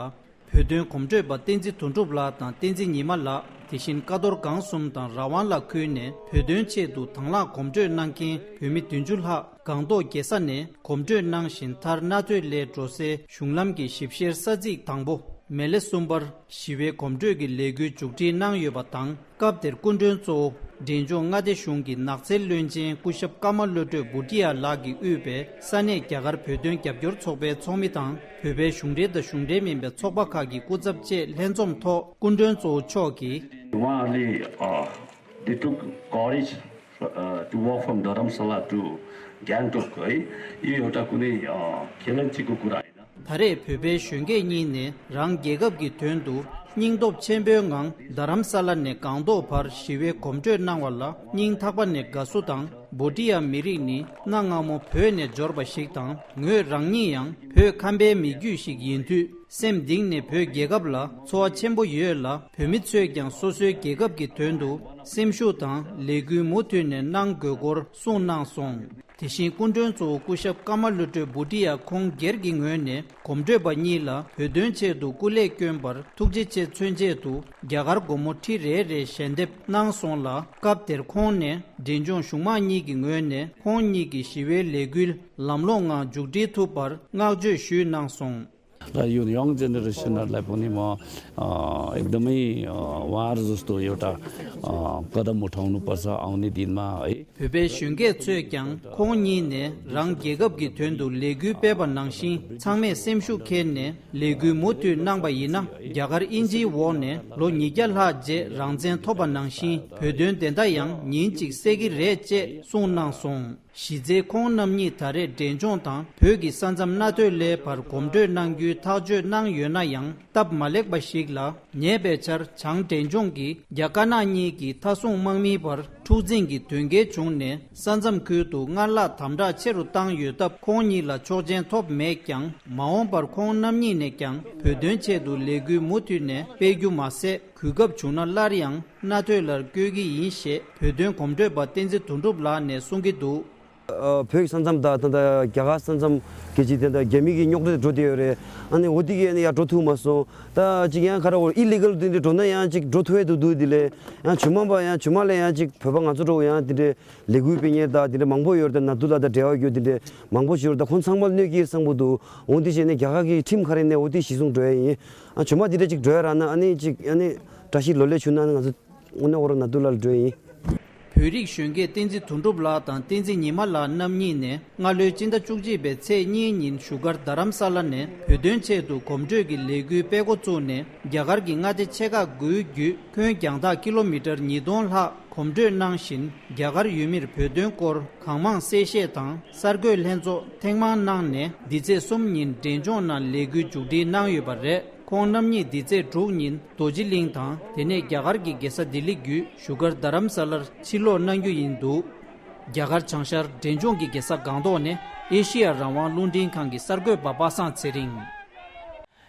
བོད་དོན་གོམ་བགྲོད་པ་བསྟན་འཛིན་དོན་གྲུབ་ལགས་དང་བསྟན་འཛིན་ཉི་མ་ལགས། དེ་བཞིན་ཀ་རྡོར་སྒང་གསུམ་དང་རང་དབང་ལ་ཁུལ་ནས་བོད་དོན་ཆེད་དུ་དང་བླངས་གོམ་བགྲོད་གནང་མཁན་བོད་མི་བདུན་ཅུ་ལྷག་སྒང་ཏོག་རྒྱལ་ས་ནས་གོམ་བགྲོད་གནང་བཞིན། མཐར་གནའ་སྟོད་ལའི་འགྲོ་སའི་གཞུང་ལམ་གྱི་ཞིབ་བཤེར་ས་ཚིགས་དང་པོ་མེ་ལེ་གསུམ་པར་ཞི་བའི་གོམ་བགྲོད་ཀྱི་ལས་འགུལ་མཇུག་སྒྲིལ་གནང་ཡོད་པ་དང་། སྐབས་དེར་སྐུ་མགྲོན་གཙོ་བོ་འབྲས་ལྗོངས་མངའ་སྡེ་གཞུང་གི་ནགས་ཚལ་བློན་ཆེན་སྐུ་ཞབས་ཀརྨ་བློ་གྲོས་བྷུ་ཏི་ཡ་ལགས་ཀྱིས་དབུས་པའི་ས་གནས་རྒྱ་གར་བོད་དོན་རྒྱབ་སྐྱོར་ཚོགས་པའི་ཚོགས་མི་དང་། བོད་པའི་གཞུང་འབྲེལ་དང་གཞུང་འབྲེལ་མིན་པའི་ཚོགས་པ་ཁག་གི་སྐུ་ཚབ་བཅས་ལྷན་འཛོམས་ཐོག་སྐུ་མགྲོན་གཙོ་བོ་མཆོག་གིས། Only, uh, they took courage, uh, to walk from Dharamsala to Gangtok है। यो एउटा कुनै, अ, खेलौना चिजको कुरा होइन। ད་རེས་བོད་པའི་གཞོན་སྐྱེས་གཉིས་ནས་རང་རྒྱལ་ཁབ་ཀྱི་དོན་དུ་སྙིང་སྟོབས་ཆེན་པོའི་ངང་རྡ་རམ་ས་ལ་ནས་སྒང་ཏོག་བར་ཞི་བའི་གོམ་བགྲོད་གནང་བ་ལ་སྙིང་ཐག་པ་ནས་དགའ་བསུ་དང་། བྷུ་ཏི་ཡ་མི་རིགས་ནི་གནའ་སྔ་མོ་བོད་ནས་འབྱོར་པ་ཞིག་དང་། ངོས་རང་ཉིད་ཡང་བོད་ཁམས་པའི་མི་རྒྱུད་ཞིག་ཡིན་དུས། སེམས་གཏིང་ནས་བོད་རྒྱལ་ཁབ་ལ་ཚོར་བ་ཆེན་པོ་ཡོད་ལ། བོད་མི་ཚོས་ཀྱང་སོ་སོའི་རྒྱལ་ཁབ་ཀྱི་དོན་དུ་སེམས་ཤུགས་དང་ལས་འགུལ་མུ་མཐུད་ནས་གནང་དགོས་སྐོར་གསུངས་གནང་སོང་། དེ་བཞིན་སྐུ་མགྲོན་གཙོ་བོ་སྐུ་ཞབས་ཀརྨ་བློ་གྲོས་བྷུ་ཏི་ཡ་ཁོང་སྒེར་གྱི་ངོས་ནས་གོམ་བགྲོད་པ་གཉིས་ལ་བོད་དོན་ཆེད་དུ་སྐུ་ལས་བསྐྱོན་པར་ཐུགས་རྗེ་ཆེ་མཚོན་ཆེད་དུ་རྒྱ་གར་སྒོར་མོ་ཁྲི་རེ་རེ་ཞལ་འདེབས་གནང་སོང་ལ། སྐབས་དེར་ཁོང་ནས་འབྲས་ལྗོངས་གཞུང་མང་གཉིས་ཀྱི་ངོས་ནས་ཁོང་གཉིས་ཀྱི་ཞི་བའི་ལས་འགུལ་ལམ་ལྷོང་ངང་མཇུག་སྒྲིལ་ཐུབ་པར་བསྔགས་བརྗོད་ཞུས་གནང་སོང་། र यो यङ जेनेरेसनहरूलाई पनि म, अ, एकदमै, अ, उहाँहरू जस्तो एउटा, अ, कदम उठाउनुपर्छ आउने दिनमा, है। བོད་པའི་གཞོན་སྐྱེས་ཚོས་ཀྱང་ཁོང་གཉིས་ནས་རང་རྒྱལ་ཁབ་ཀྱི་དོན་དུ་ལས་འགུལ་སྤེལ་བ་ནང་བཞིན་ཚང་མས་སེམས་ཤུགས་འཁྱེར་ནས་ལས་འགུལ་མུ་མཐུད་གནང་པ་ཡིན་ན། རྒྱ་གར་དབྱིན་ཇིའི་འོག་ནས་ལོ་ཉིས་བརྒྱ་ལྷག་རྗེས་རང་བཙན་ཐོབ་པ་ནང་བཞིན་བོད་དོན་བདེན་མཐའ་ཡང་ཉིན་གཅིག་གསལ་གྱི་རེད་ཅེས་གསུངས་གནང་སོང་། གཞི་རྩའི་ཁོང་རྣམ་གཉིས་ད་རེས་འབྲས་ལྗོངས་དང་བོད་ཀྱི་ས་མཚམས་གནའ་སྟོད་ལའི་བར་གོམ་བགྲོད་གནང་རྒྱུའི་ཐག་གཅོད་གནང་ཡོད་ན་ཡང་། སྟབས་མ་ལེགས་པ་ཞིག་ལ་ཉེ་བའི་ཆར་བྱང་འབྲས་ལྗོངས་ཀྱི་རྒྱ་དཀར་ནག་གཉིས་ཀྱི་མཐའ་སྲུང་དམག་མིའི་བར་འཁྲུག་འཛིང་གི་དོན་རྐྱེན་བྱུང་ནས་ས་མཚམས་ཁུལ་དུ་སྔར་ལྷག་དམ་དྲག་ཆེ་རུ་བཏང་ཡོད་སྟབས། ཁོང་གཉིས་ལ་ཆོག་མཆན་ཐོབ་མེད་ཀྱང་། མ་འོངས་པར་ཁོང་རྣམ་གཉིས་ནས་ཀྱང་བོད་དོན་ཆེད་དུ་ལས་འགུལ་མུ་མཐུད་ནས་སྤེལ་རྒྱུ་མ་ཟད། གོ་སྐབས་བྱུང་ན་སླར་ཡང་གནའ་སྟོད་ལར་བསྐྱོད་ཀྱི་ཡིན་ཞེས་བོད་དོན་གོམ་བགྲོད་པ་བསྟན་འཛིན་དོན་གྲུབ་ལགས་ནས་གསུང་གི་འདུག། ཨ། བོད་ཀྱི་ས་མཚམས་དང་ད་ལྟ་རྒྱ་གར་ས་མཚམས་ཀྱི་ཅིག་དེ་འདྲ་རྒྱ་མི་གི་རྙོག་དྲ་དེ་འགྲོ་བསྡད་ཡོད་རེད། ཨ་ནི་འོ་དེ་གི་ཨ་ནི་ཡར་འགྲོ་ཐུབ་མ་སོང་། ད་ཅིག་ཡང་ག་རེ་འོ་ཨི་ལི་གལ་དེ་འདྲ་འགྲོ་ན་ཡང་ཅིག་འགྲོ་ཐུབ་ཡས་འདུག་འདུག་དེ་ལས་ཡང་ཇོ་མོ་པ་ཡང་ཇོ་མོ་ལས་ཡང་ཅིག་བོད་པ་ང་ཚོ་འདྲ་བོ་ཡང་དེ་འདྲའི་ལས་འགུལ་སྤེལ་མཁན་ད་དེ་འདྲ་མང་པོ་ཡོད་རེད། ད་ནཱ་དུ་ལ་ད་འབྲེལ་བ་ཡོད་དེ་འདྲ་མང་པོ་ཞིག་ཡོད་རེད། ད་ཁོང་ཚང་མ་གནོད་ཀྱི་བསམ་གྱི་འདུག། འོ་དེ་བྱས་ནས་རྒྱ་གར་གི་ཁྲིམས་ཁ་རེ་ནས་འོ་དེ་གཞི་བཟུང་འགྲོ་ཡས་ཡིན། ཨ་ཇོ་མོ་དེ་འདྲ་ཅིག་འགྲོ་ཡས་རག་ན་ཨ་ནི་ཅིག་ཨ་ནི་བཀྲ་ཤིས་ལོ་ལེགས་བྱུང་ན་ཨ་ནི་ང་ཚོ། དངོས་གནས་ཁོ་རང་ནཱ་དུ་ལ་འགྲོ་ཡིན། བོད་རིགས་གཞོན་སྐྱེས་བསྟན་འཛིན་དོན་གྲུབ་ལགས་དང་བསྟན་འཛིན་ཉི་མ་ལགས་རྣམ་གཉིས་ནས་སྔ་ལོའི་སྤྱི་ཟླ་བཅུ་གཅིག་པའི་ཚེས་གཉིས་ཉིན་བཞུགས་སྒར་རྡ་རམ་ས་ལ་ནས་བོད་དོན་ཆེད་དུ་གོམ་བགྲོད་ཀྱི་ལས་འགུལ་སྤེལ་འགོ་བཙུགས་ནས། རྒྱ་གར་གྱི་མངའ་སྡེ་ཆེ་ཁག་དགུའི་བརྒྱུད་ཁྱོན་རྒྱང་ཐག་ཀི་ལོ་མི་ཊར་ཉིས་སྟོང་ལྷག་ གོམ་བགྲོད་གནང་བཞིན། རྒྱ་གར་ཡུལ་མིར་བོད་དོན་སྐོར་གང་མང་གསལ་བཤད་དང་གསར་འགོད་ལྷན་ཚོགས་ཐེངས་མང་གནང་ནས། འདི་ཚེས་གསུམ་ཉིན་འབྲས་ལྗོངས་ནང་ལས་འགུལ་མཇུག་སྒྲིལ་གནང་ཡོད་པ་རེད། ཁོང་རྣམ་གཉིས་འདི་ཚེས་དྲུག་ཉིན་རྡོ་རྗེ་གླིང་དང་། དེ་ནས་རྒྱ་གར་གྱི་རྒྱལ་ས་ལྡི་ལི་བརྒྱུད་བཞུགས་སྒར་རྡ་རམ་ས་ལར་ཕྱིར་ལོག་གནང་རྒྱུ་ཡིན་འདུག་རྒྱ་གར་བྱང་ཤར་འབྲས་ལྗོངས་ཀྱི་རྒྱལ་ས་སྒང་ཏོག་ནས་ཨེ་ཤེ་ཡ་རང་དབང་རླུང་འཕྲིན་ཁང་གི་གསར་འགོད་པ་པ་སངས་ཚེ་རིང་།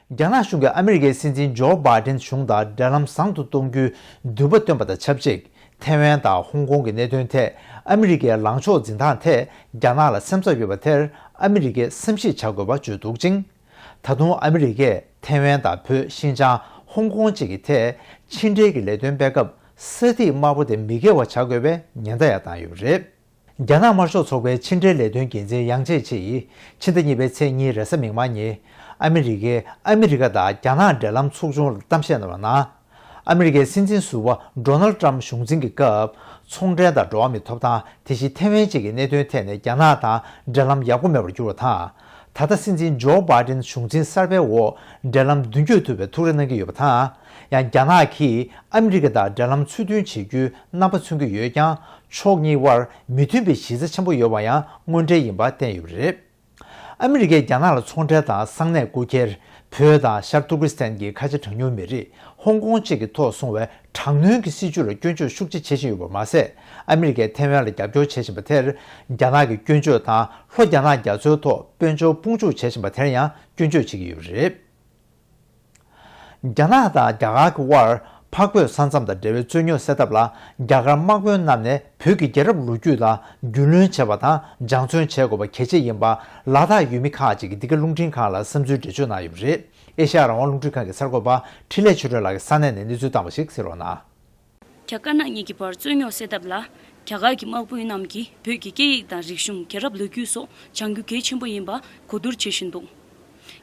རྒྱ་ནག་གཞུང་གིས་ཨ་མི་རི་ཀའི་སྲིད་འཛིན་ཇོ་བྷའི་ཏིན་གཞུང་དང་འབྲེལ་ལམ་བཟང་དུ་གཏོང་རྒྱུའི་འདུན་པ་བཏོན་པ་དང་ཆབས་ཅིག་ཐེ་ཝན་དང་ཧོང་ཀོང་གི་གནད་དོན་ཐད་ཨ་མི་རི་ཀའི་ལངས་ཕྱོགས་འཛིན་སྟངས་ཐད་རྒྱ་ནག་ལ་སེམས་འཚབ་ཡོད་པ་དེར་ཨ་མི་རི་ཀས་སེམས་ཤེས་བྱ་དགོས་པ་བརྗོད་འདུག་ཅིང་། ད་དུང་ཨ་མི་རི་ཀས་ཐེ་ཝན་དང་བོད་ཤིན་ཅང་ཧོང་ཀོང་བཅས་ཀྱི་ཐད་ཕྱི་འབྲེལ་གྱི་ལས་དོན་སྤེལ་སྐབས་ས་ཐིག་དམར་པོ་དེ་མི་བཀལ་བ་བྱ་དགོས་པའི་ཉེན་བརྡ་ཡང་བཏང་ཡོད་པ་རེད། རྒྱ་ནག་དམར་ཤོག་ཚོགས་པའི་ཕྱི་འབྲེལ་ལས་དོན་འགན་འཛིན་ཡང་ཅེ་ཆི་ཡིས་ཕྱི་ཟླ་གཉིས་པའི་ཚེས་གཉིས་རེས་གཟའ་མིག་དམར་ཉིན་ཨ་མི་རི་ཀའི་ཨ་མི་རི་ཀ་དང་རྒྱ་ནག་འབྲེལ་ལམ་ཚོགས་ཆུང་ལ་གཏམ་བཤད་གནང་བའི་ནང་། ཨ་མི་རི་ཀའི་སྲིད་འཛིན་ཟུར་པ་ཌོ་ནལ་ཊམ་གཞུང་འཛིན་གྱི་སྐབས་ཚོང་འབྲེལ་དང་འགྲོ་བ་མིའི་ཐོབ་ཐང་། དེ་བཞིན་ཐེ་ཝན་བཅས་ཀྱི་གནད་དོན་ཐད་ནས་རྒྱ་ནག་དང་འབྲེལ་ལམ་ཡག་པོ་མེད་པར་གྱུར་བ་དང་། ད་ལྟ་སྲིད་འཛིན་ཇོ་བྷའི་ཏིན་གཞུང་འཛིན་གསར་པའི་འོག་འབྲེལ་ལམ་མདུན་སྐྱོད་ཐུབ་པའི་ཐུགས་རེ་གནང་གི་ཡོད་པ་དང་། ཡང་རྒྱ་ནག་གིས་ཨ་མི་རི་ཀ་དང་འབྲེལ་ལམ་ཚུལ་མཐུན་བྱེད་རྒྱུའི་རྣམ་པ་མཚོན་གྱི་ཡོད་ཀྱང་། ཕྱོགས་གཉིས་དབར་མི་མཐུན་པའི་གཞི་རྩ་ཆེན་པོ་ཡོད་པ་ཡང་དངོས་འབྲེལ་ཡིན་པ་བསྟན་ཡོད་པ་རེད། ཨ་མི་རི་ཀས་རྒྱ་ནག་ལ་ཚོང་འབྲེལ་དང་ས་གནས་རྐུ་འཁྱེར། བོད་དང་ཤར་ཏུར་ཀི་སི་ཐན་གྱི་ཁ་ཆེ་གྲངས་ཉུང་མི་རིགས་ཧོང་ཀོང་བཅས་ཀྱི་ཐོག་སོང་བའི་དྲག་གནོན་གྱི་སྲིད་བྱུས་ལ་སྐྱོན་བརྗོད་ཤུགས་ཆེ་བྱེད་བཞིན་ཡོད་པ་མ་ཟད། ཨ་མི་རི་ཀས་ཐེ་ཝན་ལ་རྒྱབ་སྐྱོར་བྱེད་བཞིན་པ་དེར་རྒྱ་ནག་གི་སྐྱོན་བརྗོད་དང་། ལྷོ་རྒྱ་ནག་རྒྱ་མཚོའི་ཐོག་དཔལ་འབྱོར་དཔུང་འཇུག་བྱེད་བཞིན་པ་དེར་ཡང་སྐྱོན་བརྗོད་བྱེད་ཀྱི་ཡོད་པ་རེད། རྒྱ་ནག་དང་རྒྱ་གར་གྱི་དབར་འཕགས་བོད་ས་མཚམས་དང་འབྲེལ་བའི་རྩོད་རྙོག་སེལ་ཐབས་ལ། རྒྱ་གར་དམག་དཔོན་རྣམས་ནས་བོད་ཀྱི་རྒྱལ་རབས་ལོ་རྒྱུས་ལ་རྒྱུས་ལོན་བྱེད་པ་དང་སྦྱང་བརྩོན་བྱེད་དགོས་པ་གལ་ཆེ་ཡིན་པ། ལ་དྭགས་ཡུལ་མི་ཁག་ཅིག་གིས་འདི་ག་རླུང་འཕྲིན་ཁང་ལ་བསམ་ཚུལ་འགྲེལ་བརྗོད་གནང་ཡོད་པ་རེད། ཨེ་ཤ་ཡ་རང་དབང་རླུང་འཕྲིན་ཁང་གི་གསར་འགོད་པ་འཕྲིན་ལས་ཆོས་སྒྲོན་ལགས་ཀྱིས་ས་གནས་ནས་གནས་ཚུལ་བཏང་བ་ཞིག་གསན་རོགས་གནང་། རྒྱ་དཀར་ནག་གཉིས་ཀྱི་བར་རྩོད་རྙོག་སེལ་ཐབས་ལ། རྒྱ་གར་གྱི་དམག་དཔོན་རྣམས་ཀྱིས་བོད་ཀྱི་སྐད་ཡིག་དང་རིག་གཞུང་། རྒྱལ་རབས་ལོ་རྒྱུས་སོགས་སྦྱང་རྒྱུ་གལ་ཆེན་པོ་ཡིན་པ་གོ་བསྡུར་བྱེད་བཞིན་འདུག་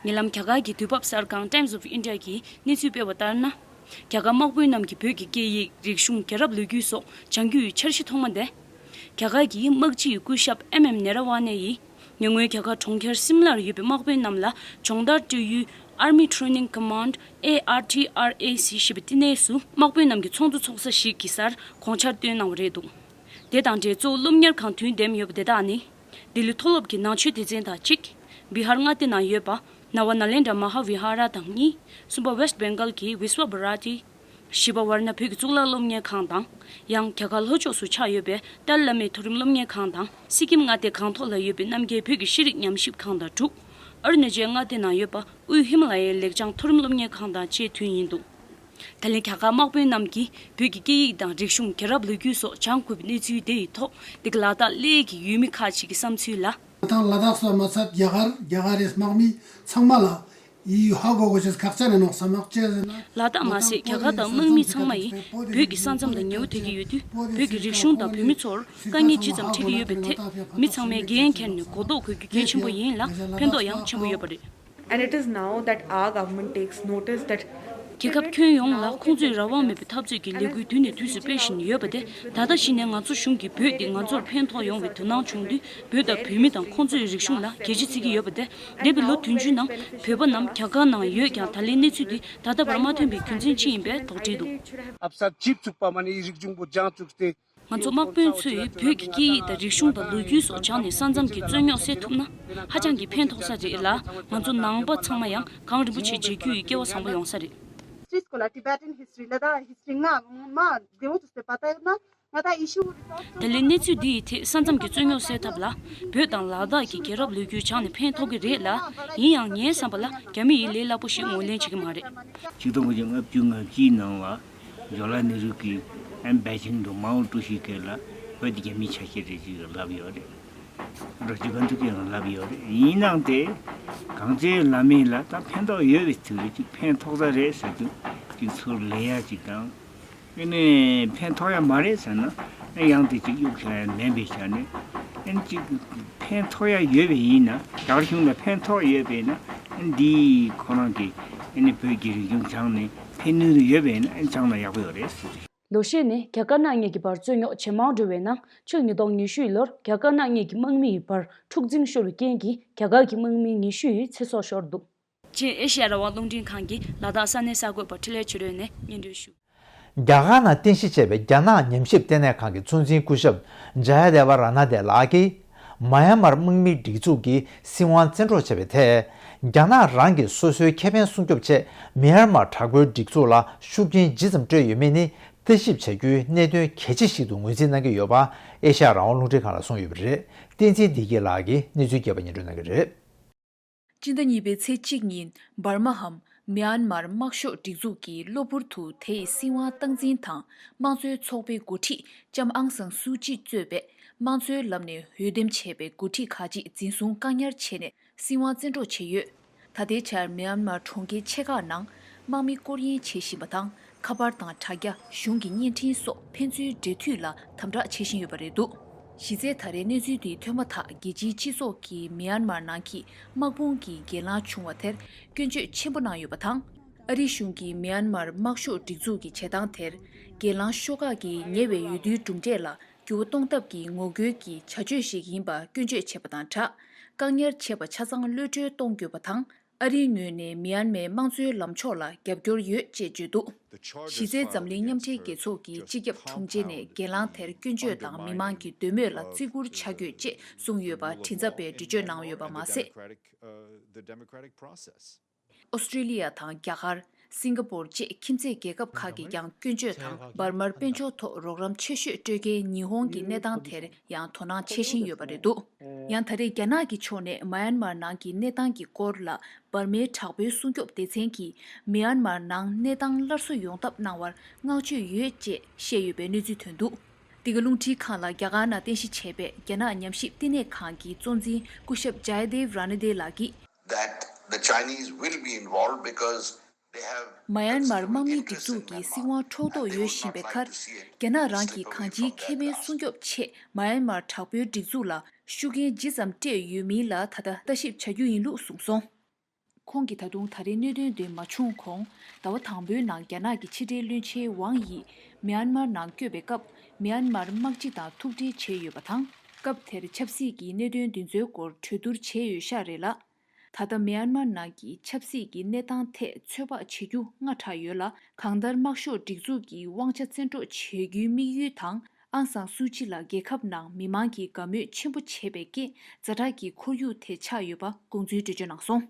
ཉེ་ལམ་རྒྱ་གར་གྱི་དུས་བབ་གསར་ཁང་Times of India གིས་གནས་ཚུལ་སྤེལ་བ་ལྟར་ན། རྒྱ་གར་དམག་དཔོན་རྣམས་ཀྱིས་བོད་ཀྱི་སྐད་ཡིག་རིག་གཞུང་། རྒྱལ་རབས་ལོ་རྒྱུས་སོགས་སྦྱང་རྒྱུའི་འཆར་གཞི་ཐོག་མ་དེ། རྒྱ་གར་གྱི་དམག་སྤྱི་ཡི་སྐུ་ཞབས་ཨེམ་ཨེམ་ནེ་ར་ཝ་ནེ་ཡིས། ཉེ་སྔོན་རྒྱ་གར་གྲོང་ཁྱེར་སིམ་ལར་ཡོད་པའི་དམག་དཔོན་རྣམས་ལ་སྦྱོང་བརྡར་སྤྲོད་ཡུལ་Army Training Command, A R T R A C ཞེས་པའི་བསྟི་གནས་སུ་དམག་དཔོན་རྣམས་ཀྱི་ཚོགས་འདུ་འཚོགས་ས་ཞིག་གི་སར་དགོངས་འཆར་བཏོན་གནང་བ་རེད་འདུག་དེ་དང་འབྲེལ་གཙོ་བོ་སློབ་གཉེར་ཁང་དུས་འདེམས་ཡོད་པ་དེ་དག་ནི། ལྡི་ལི་མཐོ་སློབ་ཀྱི་ནང་ཆོས་སྡེ་ཚན་དང་གཅིག་བི་ཧར་མངའ་སྡེ་ནང་ཡོད་པ་ནཱ་ཝ་ནཱ་ལེནྡྲ་མ་ཧཱ་བི་ཧཱ་ར་དང་གཉིས། གསུམ་པ་West Bengal གྱི་Vishwa Bharati། བཞི་པ་ཝར་ན་བོད་ཀྱི་གཙུག་ལག་སློབ་གཉེར་ཁང་དང་། ཡང་རྒྱ་གར་ལྷོ་ཕྱོགས་སུ་ཆགས་ཡོད་པའི་ཏཱ་ལའི་བླ་མའི་མཐོ་རིམ་སློབ་གཉེར་ཁང་དང་། སི་ཀིམ་མངའ་སྡེ་སྒང་ཏོག་ལ་ཡོད་པའི་རྣམ་རྒྱལ་བོད་ཀྱི་ཤེས་རིག་ཉམས་ཞིབ་ཁང་དང་དྲུག་ཨ་རུ་ན་ཅལ་མངའ་སྡེ་ནང་ཡོད་པ་དབུས་ཧི་མ་ལ་ཡའི་ལེགས་བྱང་མཐོ་རིམ་སློབ་གཉེར་ཁང་དང་བཅས་བདུན་ཡིན་འདུག་ད་ལན་རྒྱ་གར་དམག་དཔོན་རྣམས་ཀྱིས་བོད་ཀྱི་སྐད་ཡིག་དང་རིག་གཞུང་། རྒྱལ་རབས་ལོ་རྒྱུས་སོགས་སྦྱང་དགོས་པའི་གནས་ཚུལ་དེ་ཡི་ཐོག་འདི་ག་ལ་དྭགས་གླེ་གི་ཡུལ་མི་ཁག་ཅིག་གི་བསམ་ཚུལ་ལ། ད་ལ་དྭགས་སུ་མ་ཚད་རྒྱ་གར་རྒྱ་གར་རེད། དམག་མི་ཚང་མ་ལ་ཡིད་ཧ་གོ་གོ་ཅེས་ཁག་ཅན་རེད་ནོག་ས་མག་ཅེས་ཟེར་ན། ལ་དྭགས་མ་ཟད་རྒྱ་གར་དང་དམག་མི་ཚང་མ་ཡིས་བོད་ཀྱི་ས་མཚམས་དང་ཉེ་བོ་ཐད་ཀྱི་ཡོད་དུས་བོད་ཀྱི་རིག་གཞུང་དང་བོད་མི་ཚོར་དཀའ་ངལ་ཇི་ཙམ་འཕྲད་ཀྱི་ཡོད་པའི་ཐད་མི་ཚང་མས་འགན་འཁྱེར་ནས་གོ་རྟོགས་དགོས་རྒྱུ་གལ་ཆེན་པོ་ཡིན་ལ་ཕན་ཐོགས་ཡང་ཆེན་པོ་ཡོད་པ་རེད། And it is now that our government takes notice that རྒྱལ་ཁབ་ཁྱོན་ཡོངས་ལ་ཁོང་ཚོས་རང་དབང་མེད་པའི་འཐབ་རྩོད་ཀྱི་ལས་འགུལ་དུས་ནས་དུས་སུ་སྤེལ་བཞིན་ཡོད་པ་དེ་ད་ལྟ་གཞི་ནས་ང་ཚོ་གཞུང་གིས་བོད་འདི་ང་ཚོར་ཕན་ཐོགས་ཡོང་བའི་དོ་སྣང་བྱུང་དུས་བོད་དང་བོད་མི་དང་ཁོང་ཚོའི་རིག་གཞུང་ལ་རྒྱལ་གཅེས་བྱེད་ཀྱི་ཡོད་པ་དེ་འདས་པའི་ལོ་བདུན་ཅུའི་ནང་བོད་པ་རྣམས་རྒྱ་གར་ནང་ཡོད་ཀྱང་ད་ལན་གནས་ཚུལ་འདི་ད་ལྟ་བར་མ་ཐོན་པའི་རྒྱུ་མཚན་ཅི་ཡིན་པའི་དོགས་འདྲི་འདུག་ཨབ་སར་ཇིབ་ཚུགས་པ་མ་ནི་རིག་གཞུང་པོ་ལྗང་བཙུགས་ཏེ། ང་ཚོ་དམག་དཔོན་ཚོས་བོད་ཀྱི་སྐད་ཡིག་དང་རིག་གཞུང་དང་ལོ་རྒྱུས་སོགས་སྦྱངས་ནས་ས་མཚམས་ཀྱི་རྩོད་རྙོག་སེལ་ཐུབ་ན་ཧ་ཅང་གི་ཕན་ཐོགས་ས་རེད་ལ། ང་ཚོ་ནང་པ་ཚང་མ་ཡང་གངས་རིན་པོ་ཆེ་མཇལ་རྒྱུ་ཡི་སྐལ་བ་བཟང་པོ་ཡོང་ས་རེད། History སྐོར་ལ་Tibetan history ལ་ད་history ང་མ་བདེ་བོ་ཐུག་སྟེ་པ་ད་ཡོད་ན་ང་ད་issue ད་ལན་གནས་ཚུལ་འདི་ཡི་ཐད་ས་མཚམས་ཀྱི་རྩོད་རྙོག་སེལ་ཐབས་ལ་བོད་དང་ལ་དྭགས་ཀྱི་རྒྱལ་རབས་ལོ་རྒྱུས་སྦྱངས་ནས་ཕན་ཐོགས་ཀྱི་རེད་ལ། ཡིན་ཡང་ངའི་བསམ་པ་ལ་རྒྱ་མི་ཡིས་ལས་སླ་པོ་ཞིག་ངོས་ལེན་བྱེད་ཀྱི་མ་རེད། ཆིག་སྟོང་དགུ་བརྒྱ་ལྔ་བཅུ་ང་བཞིའི་ནང་ལ། ཇོ་ལ་ནེ་རུ་གིས་ཨན་པེ་ཅིང་དང་མའོ་ཀྲུའུ་ཞི་སྐད་ལ་བོད་དེ་རྒྱ་མིའི་ཆ་ཤས་རེད་ཅེས་ལབ་ཡོད་རེད། རོ་ཇི་གན་དུ་གིས་ལབ་ཡོད་རེད། ཡིན་ནའང་དེ་གངས་ཅན་བླ་མའི་ལ་ད་ཕན་ཐོགས་ཡོད་པའི་ཚུལ་རེད། ཅིག་ཕན་ཐོགས་ས་རེད་ཟེར་དུས་ཅིག་ཚུར་ལེན་ཡ་ཅིག་དང་། ཨ་ནི་ཕན་ཐོགས་ཡ་མ་རེད་ཟེར་ན་ཨ་ཡང་དེ་ཅིག་གཡུག་བཞག་ཡ་མིན་པའི་ཆ་ནས་ཨ་ནི་ཅིག་ཕན་ཐོགས་ཡ་ཡོད་པ་ཡིན་ན་རྒྱ་གར་གཞུང་ལ་ཕན་ཐོགས་ཡོད་པ་ཡིན་ན་ཨ་ནི་འདི་ཁོ་རང་གི་ཨ་ནི་བོད་ཀྱི་རིག་གཞུང་སྦྱངས་ནས། ཕན་ནུས་ཡོད་པས་ན་ཨེ་ཆང་ན་ཡག་པོ་ཡོད་རེད་ཟེར། ལོ་ཤས་ནས་རྒྱ་དཀར་ནག་གཉིས་ཀྱི་བར་རྩོད་རྙོག་ཇེ་མང་འགྲོ་བའི་ནང་ཕྱི་ལོ་ཉིས་སྟོང་ཉི་ཤུ་ལོར་རྒྱ་དཀར་ནག་གཉིས་ཀྱི་དམག་མི་ཡི་བར་འཁྲུག་འཛིང་ཤོར་བའི་རྐྱེན་གྱིས་རྒྱ་གར་གྱི་དམག་མི་ཉི་ཤུ་ཡི་ཚེ་སྲོག་ཤོར་འདུག་ཅེས་ཨེ་ཤི་ཡ་རང་དབང་རླུང་འཕྲིན་ཁང་གི་ལ་དྭགས་ས་གནས་གསར་འགོད་པ་འཕྲིན་ལས་ཆོས་སྒྲོན་ནས་སྙན་སྒྲོན་ཞུ། རྒྱ་གར་ནང་རྟེན་གཞི་བྱས་པའི་རྒྱ་ནག་ཉམས་ཞིབ་ལྟེ་གནས་ཁང་གི་གཙོ་འཛིན་སྐུ་ཞབས་ཇ་ཡ་དེ་བ་ར་ན་དེ་ལགས་ཀྱིས། མཱ་ཡན་མར་དམག་མིའི་སྒྲིག་འཛུགས་ཀྱིས་སྲིད་དབང་བཙན་འཕྲོག་བྱས་པའི་ཐད། རྒྱ་ནག་རང་གིས་སོ་སོའི་ཁེ་ཕན་སྲུང་སྐྱོབ་ཆེད་མི་ཡར་མར་དྲག་པོའི་སྒྲིག་འཛུགས་ལ་ཤུགས་རྐྱེན་ཇི་ཙམ་སྤྲོད་ཡོད་མེད་ནི། ལྟ་ཞིབ་བྱ་རྒྱུའི་གནད་དོན་གལ་ཆེ་ཞིག་ཏུ་ངོས་འཛིན་གནང་གི་ཡོད་པ། ཨེ་ཤ་ཡ་རང་དབང་རླུང་འཕྲིན་ཁང་ལ་གསུངས་ཡོད་པ་རེད། བསྟན་འཛིན་བདེ་སྐྱིད་ལགས་ཀྱིས་གནས་ཚུལ་རྒྱས་པ་སྙན་སྒྲོན་གནང་གི་རེད། སྤྱི་ཟླ་གཉིས་པའི་ཚེས་གཅིག་ཉིན་འབར་མའམ་མྱན་མར་དམར་ཤོག་སྒྲིག་འཛུགས་ཀྱིས་གློ་བུར་དུ་དེ་ཡི་སྲིད་དབང་སྟངས་འཛིན་དང་དམངས་གཙོའི་ཚོགས་པའི་འགོ་ཁྲིད་ལྕམ་ཨང་སང་སུའུ་ཅི་གཙོས་པའི་དམངས་གཙོའི་ལམ་ནས་འོས་འདེམས་བྱས་པའི་འགོ་ཁྲིད་ཁག་ཅིག་འཛིན་བཟུང་བཀག་ཉར་བྱས་ནས་སྲིད་དབང་བཙན་འཕྲོག་བྱས་ཡོད། ད་ལྟའི་ཆར་མྱན་མར་གྲོང་ཁྱེར་ཆེ་ཁག་ནང་དམག་མི་སྐོར་གཡེང་བྱེད་བཞིན་པ་དང་། ཁ་པར་དང་དྲ་རྒྱ། གཞུང་གི་བརྙན་འཕྲིན་སོགས་ཕན་ཚུན་འབྲེལ་མཐུད་ལ་དམ་དྲག་བྱེད་བཞིན་ཡོད་པ་རེད་འདུག་གཞི་རྩའི་ད་རེས་གནས་ཚུལ་འདི་ཐོན་མ་ཐག་རྒྱལ་སྤྱིའི་སྤྱི་ཚོགས་ཀྱིས་མྱན་མར་ནང་གི་དམག་དཔུང་གི་གྱེན་ལངས་བྱུང་བ་དེར་སྐྱོན་བརྗོད་ཆེན་པོ་གནང་ཡོད་པ་དང་། ཨ་རིའི་གཞུང་གིས་མྱན་མར་དམར་ཤོག་སྒྲིག་འཛུགས་ཀྱི་བྱེད་སྟངས་དེར་གྱེན་ལངས་ཤོག་ཁག་གི་ཉེ་བའི་འོས་བསྡུའི་གྲུབ་འབྲས་ལ་འགྱུར་བ་གཏོང་ཐབས་ཀྱི་ངོ་རྒོལ་གྱི་བྱ་སྤྱོད་ཞིག་ཡིན་པ་སྐྱོན་བརྗོད་བྱས་པ་དང་སྦྲགས། བཀག་ཉར་བྱས་པ་ཆ་ཚང་གློད་གྲོལ་གཏོང་དགོས་པ་དང་། ཨ་རིའི་ངོས་ནས་མི་ཡན་མའི་དམངས་གཙོའི་ལམ་ཕྱོགས་ལ་རྒྱབ་སྐྱོར་ཡོད་ཅེས་བརྗོད་འདུག་གཞི་རྩའི་འཛམ་གླིང་མཉམ་འབྲེལ་རྒྱལ་ཚོགས་ཀྱི་སྤྱི་ཁྱབ་དྲུང་ཆེ་ནས་གྱེན་ལངས་དེར་སྐྱོན་བརྗོད་དང་མི་མང་གི་འདོད་མོས་ལ་བརྩི་བཀུར་བྱ་དགོས་ཅེས་གསུངས་ཡོད་པ་མགྲིན་ཚབ་པས་འགྲེལ་བརྗོད་གནང་ཡོད་པ་མ་ཟད། ཨོ་སི་ཀྲི་ལི་ཡ་དང་རྒྱ་གར། སིང་ག་པོར་བཅས་ཁྱིམ་མཚེས་རྒྱལ་ཁབ་ཁག་གིས་ཀྱང་སྐྱོན་བརྗོད་དང་འབར་མར་དཔལ་འབྱོར་ཐོག་རོགས་རམ་ཆེ་ཤོས་སྤྲོད་མཁན་ཉི་ཧོང་གི་གནས་སྟངས་དེར་ཡང་དོ་སྣང་བྱེད་བཞིན་ཡོད་པ་རེད་འདུག་ཡང་ད་རེས་རྒྱ་ནག་གི་ཕྱོགས་ནས་མ་ཡན་མར་ནང་གི་གནས་སྟངས་ཀྱི་སྐོར་ལ་འབར་མའི་དྲག་པོའི་སྲུང་སྐྱོབ་སྡེ་ཚན་གྱིས་མི་ཡན་མར་ནང་གནས་སྟངས་སླར་གསོ་ཡོང་ཐབས་གནང་བར་བསྔགས་བརྗོད་ཡོད་ཅེས་བཤད་ཡོད་པའི་གནས་ཚུལ་ཐོན་འདུག་འདི་ག་རླུང་འཕྲིན་ཁང་ལ་རྒྱ་གར་ནང་རྟེན་གཞི་བྱས་པའི་རྒྱ་ནག་ཉམས་ཞིབ་བསྟི་གནས་ཁང་གི་གཙོ་འཛིན་སྐུ་ཞབས་Jaydev Ranade ལགས་ཀྱིས། That the Chinese will be involved because they have མ་ཡན་མར་དམག་མིའི་སྒྲིག་འཛུགས་ཀྱི་སྲིད་དབང་ཕྲོགས་དོགས་ཡོད་བཞིན་པའི་ཁར། རྒྱ་ནག་རང་གིས་གང་ཅིའི་ཁེ་ཕན་སྲུང་སྐྱོབ་ཆེད་མ་ཡན་མར་དྲག་པོའི་སྒྲིག་འཛུགས་ལ་ཤུགས་རྐྱེན་ཇི་ཙམ་སྤྲད་ཡོད་མིན་ལ་ད་ལྟ་ལྟ་ཞིབ་བྱ་རྒྱུ་ཡིན་ལུགས་གསུངས་སོང་། ཁོང་གིས་ད་དུང་ད་རེས་གནད་དོན་འདི་མ་བྱུང་གོང་ཟླ་བ་དང་པོའི་ནང་རྒྱ་ནག་གི་ཕྱི་འབྲེལ་བློན་ཆེན་ཝང་ཡི་མི་ཡན་མར་ནང་བསྐྱོད་པའི་སྐབས་མི་ཡན་མར་དམག་སྤྱི་དང་ཐུག་འཕྲད་བྱས་ཡོད་པ་དང་། སྐབས་དེར་ཆབ་སྲིད་ཀྱི་གནད་དོན་འདི་ཚོའི་སྐོར་གྲོས་བསྡུར་བྱས་ཡོད་ཤག་རེད་ལ། ད་ལྟ་མི་ཡན་མར་ནང་གི་ཆབ་སྲིད་ཀྱི་གནས་སྟངས་ཐད་ཚོད་དཔག་བྱེད་རྒྱུ་སྔ་དྲགས་ཡོད་ལ། གང་ལྟར་དམར་ཤོག་སྒྲིག་འཛུགས་ཀྱི་དབང་ཆ་བཙན་འཕྲོག་བྱེད་རྒྱུའི་དམིགས་ཡུལ་དང་། ཨང་སང་སུའུ་ཅི་ལ་རྒྱལ་ཁབ་ནང་མི་མང་གིས་དགའ་མོས་ཆེན་པོ་བྱེད་པའི་རྐྱེན་ཛ་དྲག་གི་ཁོར་ཡུག་དེ་ཆགས་ཡོད་པ་དགོངས་ཚུལ་འགྲེལ་བརྗོད་གནང་སོང་།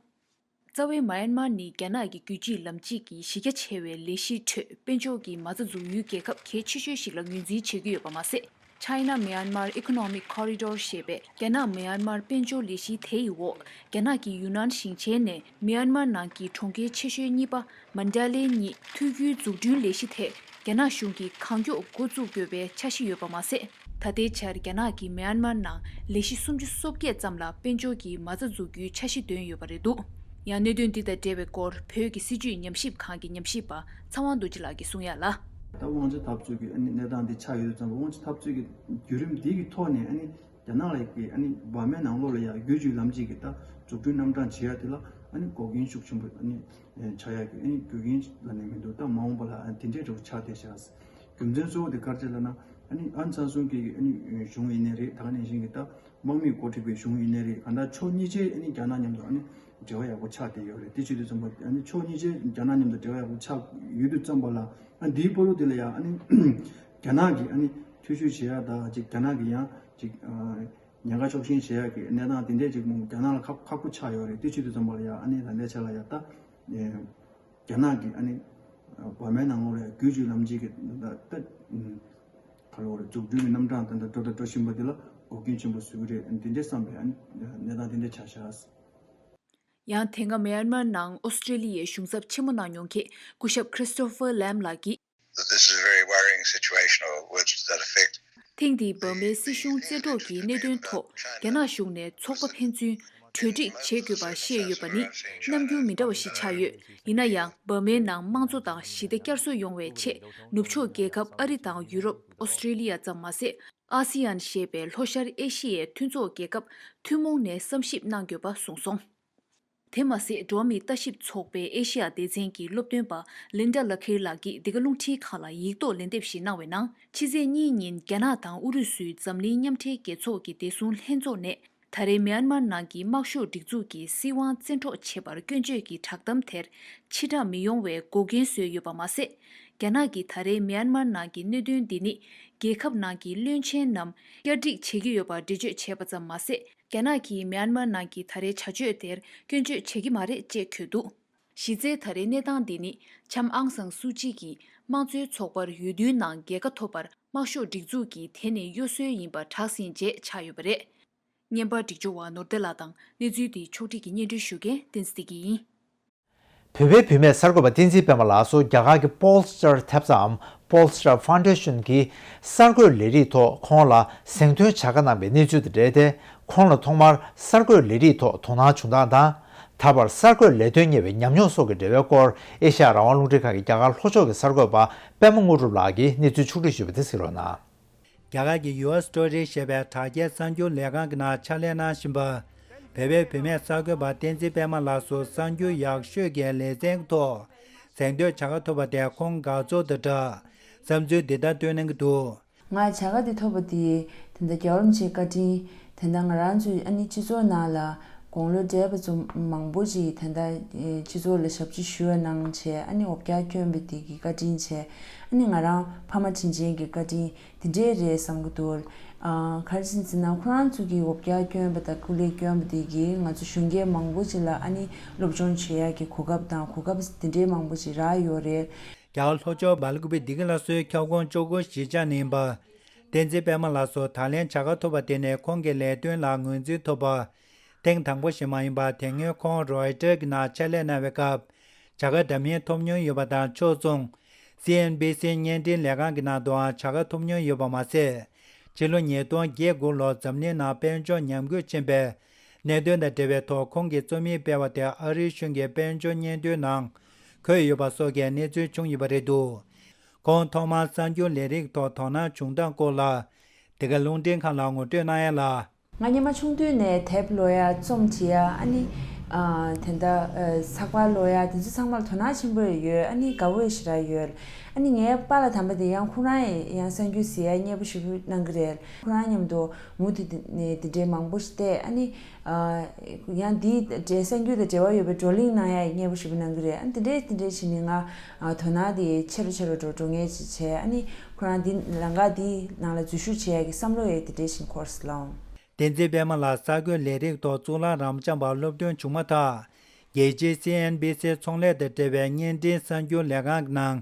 རྩ་བའི་མ་ཡན་མར་ནི་རྒྱ་ནག་གི་རྒྱུད་གཅིག་ལམ་གཅིག་གི་གཞི་རྒྱ་ཆེ་བའི་ལས་གཞིའི་ཁྲོད་དཔལ་འབྱོར་གྱི་མ་རྩ་འཛུགས་ཡུལ་རྒྱལ་ཁབ་གལ་ཆེ་ཤོས་ཤིག་ལ་ངོས་འཛིན་བྱེད་ཀྱི་ཡོད་པ་མ་ཟད། China Myanmar Economic Corridor ཞེས་པའི་རྒྱ་ནག་མི་ཡན་མར་དཔལ་འབྱོར་ལས་གཞི་དེ་ཡི་འོག་རྒྱ་ནག་གི་ཡུན་ནན་ཞིང་ཆེན་ནས་མི་ཡན་མར་ནང་གི་གྲོང་ཁྱེར་ཆེ་ཤོས་གཉིས་པ་མན་ཌ་ལེ་གཉིས་མཐུད་ཁུལ་འཛུགས་སྐྲུན་ལས་གཞི་དེ་རྒྱ་ནག་གཞུང་གིས་གང་མགྱོགས་འགོ་བཙུགས་དགོས་པའི་འཆར་གཞི་ཡོད་པ་མ་ཟད། ད་ལྟའི་ཆར་རྒྱ་ནག་གིས་མི་ཡན་མར་ནང་ལས་གཞི་སུམ་ཅུ་སོ་བརྒྱད་ཙམ་ལ་དཔལ་འབྱོར་གྱི་མ་རྩ་འཛུགས་རྒྱུའི་འཆར་གཞི་བཏོན་ཡོད་པ་རེད་འདུག་ཡང་གནད་དོན་འདི་དང་འབྲེལ་བའི་སྐོར་བོད་ཀྱི་སྲིད་བྱུས་ཉམས་ཞིབ་ཁང་གི་ཉམས་ཞིབ་པ་ཚེ་དབང་རྡོ་རྗེ་ལགས་ཀྱིས་གསུང་ཡ་ལ། ད་དབང་ཆ་འཐབ་རྩོད་ཀྱི་ཨ་ནི་གནས་སྟངས་འདི་ཆགས་ཡོད་དུས་ཙམ་པ་དབང་ཆ་འཐབ་རྩོད་ཀྱི་བརྒྱུད་རིམ་འདི་གི་ཐོག་ནས་ཨ་ནི་རྒྱ་ནག་ལ་ཡི་གི་ཨ་ནི་འབར་མའི་ནང་ལོགས་ལ་ཡ་རྒྱུད་གཅིག་ལམ་གཅིག་གི་ད་འཛུགས་སྐྲུན་རྣམ་གྲངས་བྱེད་ཡ་དེ་ལ་ཨ་ནི་འགོག་རྐྱེན་ཤུགས་ཆེན་པོ་ཨ་ནི་ཆགས་ཡ་གི་ཨ་ནི་རྒྱུ་རྐྱེན་ལ་ནི་མི་འདུག་ད་མ་འོངས་པ་ལ་ཨ་ནི་དེ་འདྲས་འགྲོ་ཆགས་བསྡད་ཤག་རྒྱུ་མཚན་གཙོ་བོ་དེ་ག་རེ་རེད་ལབ་ན་ཨ་ནི་ཨང་སང་སུའུ་ཀི་ཨ་ནི་གཞུང་ཡིན་ནའི་རེད། ད་ག་ནང་བཞིན་གི་ད་དམག་མིས་འགོ་ཁྲིད་པའི་གཞུང་ཡིན་ནའི་རེད། གང་ལྟར་ཕྱོགས་གཉིས་ཆའི་ཨ་ནི་རྒྱ་ནག་མཉམ་དུ་ཨ་ནི་འབྲེལ་བ་ཡག་པོ་ཆགས་བསྡད་ཡོད་རེད། དེ་བྱེད་དུས་ཙམ་པ་ཨ་ནི་ཕྱོགས་གཉིས་ཆའི་རྒྱ་ནག་མཉམ་དུ་འབྲེལ་བ་ཡག་པོ་ཆགས་ཡོད་དུས་ཙམ་པ་ལ་ཨ་འདིའི་བར་དུ་དེ་ལ་ཡང་ཨ་ནི་རྒྱ་ནག་གིས་ཨ་ནི་ཐུ་ཞུ་བྱེད་ཡ་ད་ཅིག་རྒྱ་ནག་གིས་ཡང་ཅིག་ཉེན་ཁ་ཕྱོགས་ཞེན་བྱེད་ཡ་གི་གནས་སྟངས་དེ་འདྲས་ཅིག་རྒྱ་ནག་ལ་ཁག་ཁག་པོ་ཆགས་ཡོད་རེད། དེ་བྱེད་དུས་ཙམ་པ་ལ་ཡང་ཨ་ནི་ད་ལྟའི་ཆ་ལ་ཡང་ད་རྒྱ་ནག་གིས་ཨ་ནི་འབར་མའི་ནང་ལོགས་ལ་ཡང་རྒྱུད་གཅིག་ལམ་གཅིག་གི་ད་ད། ག་ལོ་རེ་འཛུགས་སྐྲུན་གྱི་རྣམ་གྲངས་དེ་འདྲ་འགྲོ་དང་འགྲོ་བཞིན་པ་དེ་ལ་འགོག་རྐྱེན་ཆེན་པོ་བཟོ་གི་རེད། འདི་འདྲའི་བསམ་པའི་ཨ་ནི་གནས་སྟངས་དེ་འདྲ་ཆགས་ཤག་ཡང་དེ་སྔ་མི་ཡན་མར་ནང་ཨོ་སི་ཀྲི་ལི་ཡའི་གཞུང་ཚབ་ཆེན་མོ་གནང་མྱོང་མཁན་སྐུ་ཞབས་Christopher Lam ལགས་ཀྱིས། That this is a very worrying situation or words to that effect. ཐེངས་འདིའི་འབར་མའི་སྲིད་གཞུང་བཙན་འཕྲོག་གི་གནད་དོན་ཐོག་རྒྱ་ནག་གཞུང་ནས་ཚོགས་པ་ཕན་ཚུན་གྲོས་འགྲིག་བྱེད་དགོས་པ་བཤད་ཡོད་པ་ནི་རྣམ་འགྱུར་མི་འདྲ་བ་ཞིག་ཆགས་ཡོད། ཡིན་ན་ཡང་འབར་མའི་ནང་དམངས་གཙོ་དང་ཞི་བདེ་བསྐྱར་གསོ་ཡོང་བའི་ཆེད་ནུབ་ཕྱོགས་རྒྱལ་ཁབ་ཨ་རི་དང་ཡུ་རོབ། ཨོ་སི་ཀྲི་ལི་ཡ་ཙམ་མ་ཟད། ཨ་སི་ཡན་ཞེས་པའི་ལྷོ་ཤར་ཨེ་ཤི་ཡའི་མཐུན་ཚོགས་རྒྱལ་ཁབ་ཐུན་མོང་ནས་བསམ་ཞིབ་གནང་དགོས་པ་གསུངས་སོང་། དེ་མ་ཟད། འགྲོ་བ་མིའི་ལྟ་ཞིབ་ཚོགས་པའི་ཨེ་ཤི་ཡ་སྡེ་ཚན་གྱི་སློབ་སྟོན་པ་Linda Lakhir ལགས་ཀྱིས་འདི་ག་རླུང་འཕྲིན་ཁང་ལ་ཡིག་ཐོག་ལན་འདེབས་ཤིག་གནང་བའི་ནང་། ཕྱི་ཚེས་གཉིས་ཉིན་རྒྱ་ནག་དང་ཨུ་རུ་སུའི་འཛམ་གླིང་མཉམ་འབྲེལ་རྒྱལ་ཚོགས་ཀྱི་བདེ་སྲུང་ལྷན་ཚོགས་ནས། ད་རེས་མི་ཡན་མར་ནང་གི་དམར་ཤོག་སྒྲིག་འཛུགས་ཀྱིས་སྲིད་དབང་བཙན་འཕྲོག་བྱས་པར་སྐྱོན་བརྗོད་ཀྱི་བསྒྲགས་གཏམ་དེར་ཕྱིར་བསྒྲགས་མི་ཡོང་བའི་འགོག་རྐྱེན་བཟོས་ཡོད་པ་མ་ཟད། རྒྱ་ནག་གིས་ད་རེས་མི་ཡན་མར་ནང་གི་གནད་དོན་འདི་ནི་རྒྱལ་ཁབ་ནང་གི་བློན་ཆེན་རྣམས་བསྐྱར་སྒྲིག་བྱེད་ཀྱི་ཡོད་པར་འགྲེལ་བརྗོད་བྱས་པ་ཙམ་མ་ཟད། རྒྱ་ནག་གིས་མི་ཡན་མར་ནང་གི་ད་རེས་བྱ་སྤྱོད་དེར་སྐྱོན་བརྗོད་བྱེད་ཀྱི་མ་རེད་ཅེས་འཁོད་འདུག་གཞི་རྩའི་ད་རེས་གནས་སྟངས་འདི་ནི་ལྕམ་ཨང་སང་སུའུ་ཅི་གིས་དམངས་གཙོའི་ཚོགས་པར་འོས་བསྡུའི་ནང་རྒྱལ་ཁ་ཐོབ་པར་དམར་ཤོག་སྒྲིག་འཛུགས་ཀྱིས་དེ་ནི་གཡོ་ཟོལ་ཡིན་པར་གྲགས་ཟིན་རྗེས་ཆགས་ཡོད་པ་རེད། བརྙན་པར་སྒྲིག་སྦྱོར་བ་ནོར་བདེ་ལགས་དང་གནས་ཚུལ་འདི་ཕྱོགས་སྒྲིག་གིས་སྙན་སྒྲོན་ཞུ་མཁན་བསྟན་འཛིན་བདེ་སྐྱིད་ཡིན། བོད་པའི་བུད་མེད་གསར་འགོད་པ་བསྟན་འཛིན་པད་མ་ལགས་སུ་རྒྱ་གར་གྱི་Pollstar་ཐེབས་རྩའམ་Pollstar Foundation་གྱིས་གསར་འགོད་ལས་རིགས་ཐོག་ཁོང་ལ་གཟེངས་ཐོན་བྱ་དགའ་གནང་བའི་གནས་ཚུལ་དང་འབྲེལ་ཏེ། ཁོང་ལ་ཐོག་མར་གསར་འགོད་ལས་རིགས་ཐོག་དོ་སྣང་བྱུང་སྟངས་དང་། ད་བར་གསར་འགོད་ལས་དོན་གཉེར་བའི་ཉམས་མྱོང་སོགས་ཀྱི་འབྲེལ་བའི་སྐོར། ཨེ་ཤ་ཡ་རང་དབང་རླུང་འཕྲིན་ཁང་གི་རྒྱ་གར་ལྷོ་ཕྱོགས་ཀྱི་གསར་འགོད་པ་པད་མ་དངོས་གྲུབ་ལགས་ཀྱིས་གནས་ཚུལ་ཕྱོགས་སྒྲིག་ཞུས་པ་དེ་གཟིགས་རོགས་གནང་། རྒྱ་གར་གྱི་Your Story་ཞེས་པའི་དྲ་རྒྱའི་གསར་འགྱུར་ལས་ཁང་གི་ནང་ཕྱག་ལས་གནང་བཞིན་པ། བོད་པའི་བུད་མེད་གསར་འགོད་པ་བསྟན་འཛིན་པད་མ་ལགས་སུ་གསར་འགྱུར་ཡག་ཤོས་ཀྱི་ལེ་ཚན་ཐོག་གཟེངས་བསྟོད་བྱ་དགའ་ཐོབ་པ་དེ་ཁོང་དགའ་ཚོར་དང་སྦྲགས་བསམ་ཚུལ་འདི་ལྟར་བཏོན་གནང་གི་འདུག་ང་བྱ་དགའ་འདི་ཐོབ་པ་དེ་དེ་འདྲ་རྒྱལ་བ་རིན་པོ་ཆེའི་བཀའ་དྲིན། དེ་འདྲ་ང་རང་ཚོའི་ཨ་ནི་སྤྱི་ཚོགས་ནང་ལ་དགུང་ལོ་བགྲེས་པ་ཚོ་མང་པོ་ཅིག་དེ་འདྲ་སྤྱི་ཚོགས་ལ་ཞབས་ཕྱི་ཞུ་བ་གནང་བྱས། ཨ་ནི་འོ་བརྒྱལ་བསྐྱོན་པ་དེ་གི་བཀའ་དྲིན་བྱས། ཨ་ནི་ང་རང་ཕ་མ་དྲིན་ཅན་གྱི་བཀའ་དྲིན་དེ་འདྲས་རེད་བསམ་གྱི་འདུག་ཨ། ག་རེ་ཟེར་ན་ཁོ་རང་ཚོ་གི་འོ་བརྒྱལ་བསྐྱོན་པ་དང་སྐུ་ལས་བསྐྱོན་པ་དེ་གིས་ང་ཚོ་གཞོན་སྐྱེས་མང་པོ་ཅིག་ལ་ཨ་ནི་སློབ་སྦྱོང་བྱེད་ཡག་གི་གོ་སྐབས་དང་གོ་སྐབས་དེ་འདྲས་མང་པོ་ཅིག་རག་ཡོད་རེད། རྒྱ་གར་ལྷོ་ཕྱོགས་སྦེལ་ཀུ་པེ་བདེ་སྐྱིད་ལགས་སུ་ཁྱབ་ཁོངས་བཅུ་དགུ་གཞིས་ཆགས་ནས་ཡིན་པ། བསྟན་འཛིན་པད་མ་ལགས་སུ་ད་ལན་བྱ་དགའ་ཐོབ་པ་དེ་ནི་ཁོང་གི་ལས་དོན་ལ་ངོས་འཛིན་ཐོབ་པ། ཐེངས་དང་པོ་ཞིག་མ་ཡིན་པར་དེ་སྔོན་ཁོང་Reuters་གི་ནང་ཕྱག་ལས་གནང་བའི་སྐབས་བྱ་དགའ་འདྲ་མིན་ཐོབ་མྱོང་ཡོད་པ་དང་ཕྱོགས་མཚུངས། C N B C་བརྙན་འཕྲིན་ལས་ཁང་གི་ནང་དུའང་བྱ་དགའ་ཐོབ་མྱོང་ཡོད་པ་མ་ཟད། ཕྱི་ལོ་ཉིས་སྟོང་བརྒྱད་དགུ་ལོར་འཛམ་གླིང་ནང་དཔལ་འབྱོར་ཉམས་རྒུད་ཕྱིན་པའི་གནད་དོན་དང་འབྲེལ་བའི་ཐོག་ཁོང་གིས་རྩོམ་ཡིག་སྤེལ་བ་དེ་ཨ་རིའི་གཞུང་གི་དཔལ་འབྱོར་སྙན་ཐོའི་ནང་འཁོད་ཡོད་པ་སོགས་ཀྱི་གནས་ཚུལ་བྱུང་ཡོད་པ་རེད་འདུག་ཁོང་ཐོག་མར་གསར་འགྱུར་ལས་རིགས་ཐོག་དོ་སྣང་བྱུང་སྟངས་སྐོར་ལ། འདི་ག་རླུང་འཕྲིན་ཁང་ལ་ངོ་སྤྲོད་གནང་ཡ་ལ། ང་སྔོན་མ་ཆུང་དུས་ནས་དེབ་ཀློག་ཡ་རྩོམ་བྲིས་ཡ་ཨ་ནི། ཨ། དེ་འདྲ་ཨ། ཚགས་པར་ཀློག་ཡ་དེ་ཚོ་ཚང་མར་དོ་སྣང་ཆེན་པོ་ཡོད། ཨ་ནི་དགའ་བོ་ཞེ་དྲག་ཡོད། ཨ་ནི་ངའི་པཱ་ལགས་དམ་པ་དེ་ཡང་ཁོ་རང་ཡང་གསར་འགྱུར་གཟིགས་ཡ་མཉེས་པོ་ཞེ་པོ་གནང་གི་རེད། ཁོ་རང་མཉམ་དུ་མུ་མཐུད་དེ་ནས་དེ་འདྲའི་མང་པོ་ཞིག་བལྟས། ཨ་ནི། ཨ། ཡང་འདིའི་འབྲེལ་གསར་འགྱུར་དང་འབྲེལ་བ་ཡོད་པའི་བགྲོ་གླེང་གནང་ཡ་མཉེས་པོ་ཞེ་པོ་གནང་གི་རེད། ཨ་ནི་དེ་འདྲའི་དེ་འདྲའི་བྱས་ནས་ང་ཨ། དོ་སྣང་དེ་ཆེ་རུ་ཆེ་རུ་འགྲོ་འགྲོ་ངེས་ཅིག་བྱས། ཨ་ནི་ཁོ་རང་འདི་ལམ་ཁ་འདིའི་ནང་ལ་འཛུལ་ཞུགས་བྱེད་ཡ་གི་བསམ་བློ་ཡང་དེ་འདྲའི་བཞིན་འཁོར་སོང་། བསྟན་འཛིན་པད་མ་ལགས་གསར་འགོད་ལས་རིགས་ཐོག་གཙུག་ལག་རབ་འབྱམས་པར་སློབ་ཐོན་བྱུང་མ་ཐག་རྒྱལ་སྤྱིའི་C N B C་ཚོང་ལས་དང་འབྲེལ་བའི་བརྙན་འཕྲིན་གསར་འགྱུར་ལས་ཁང་གི་ནང་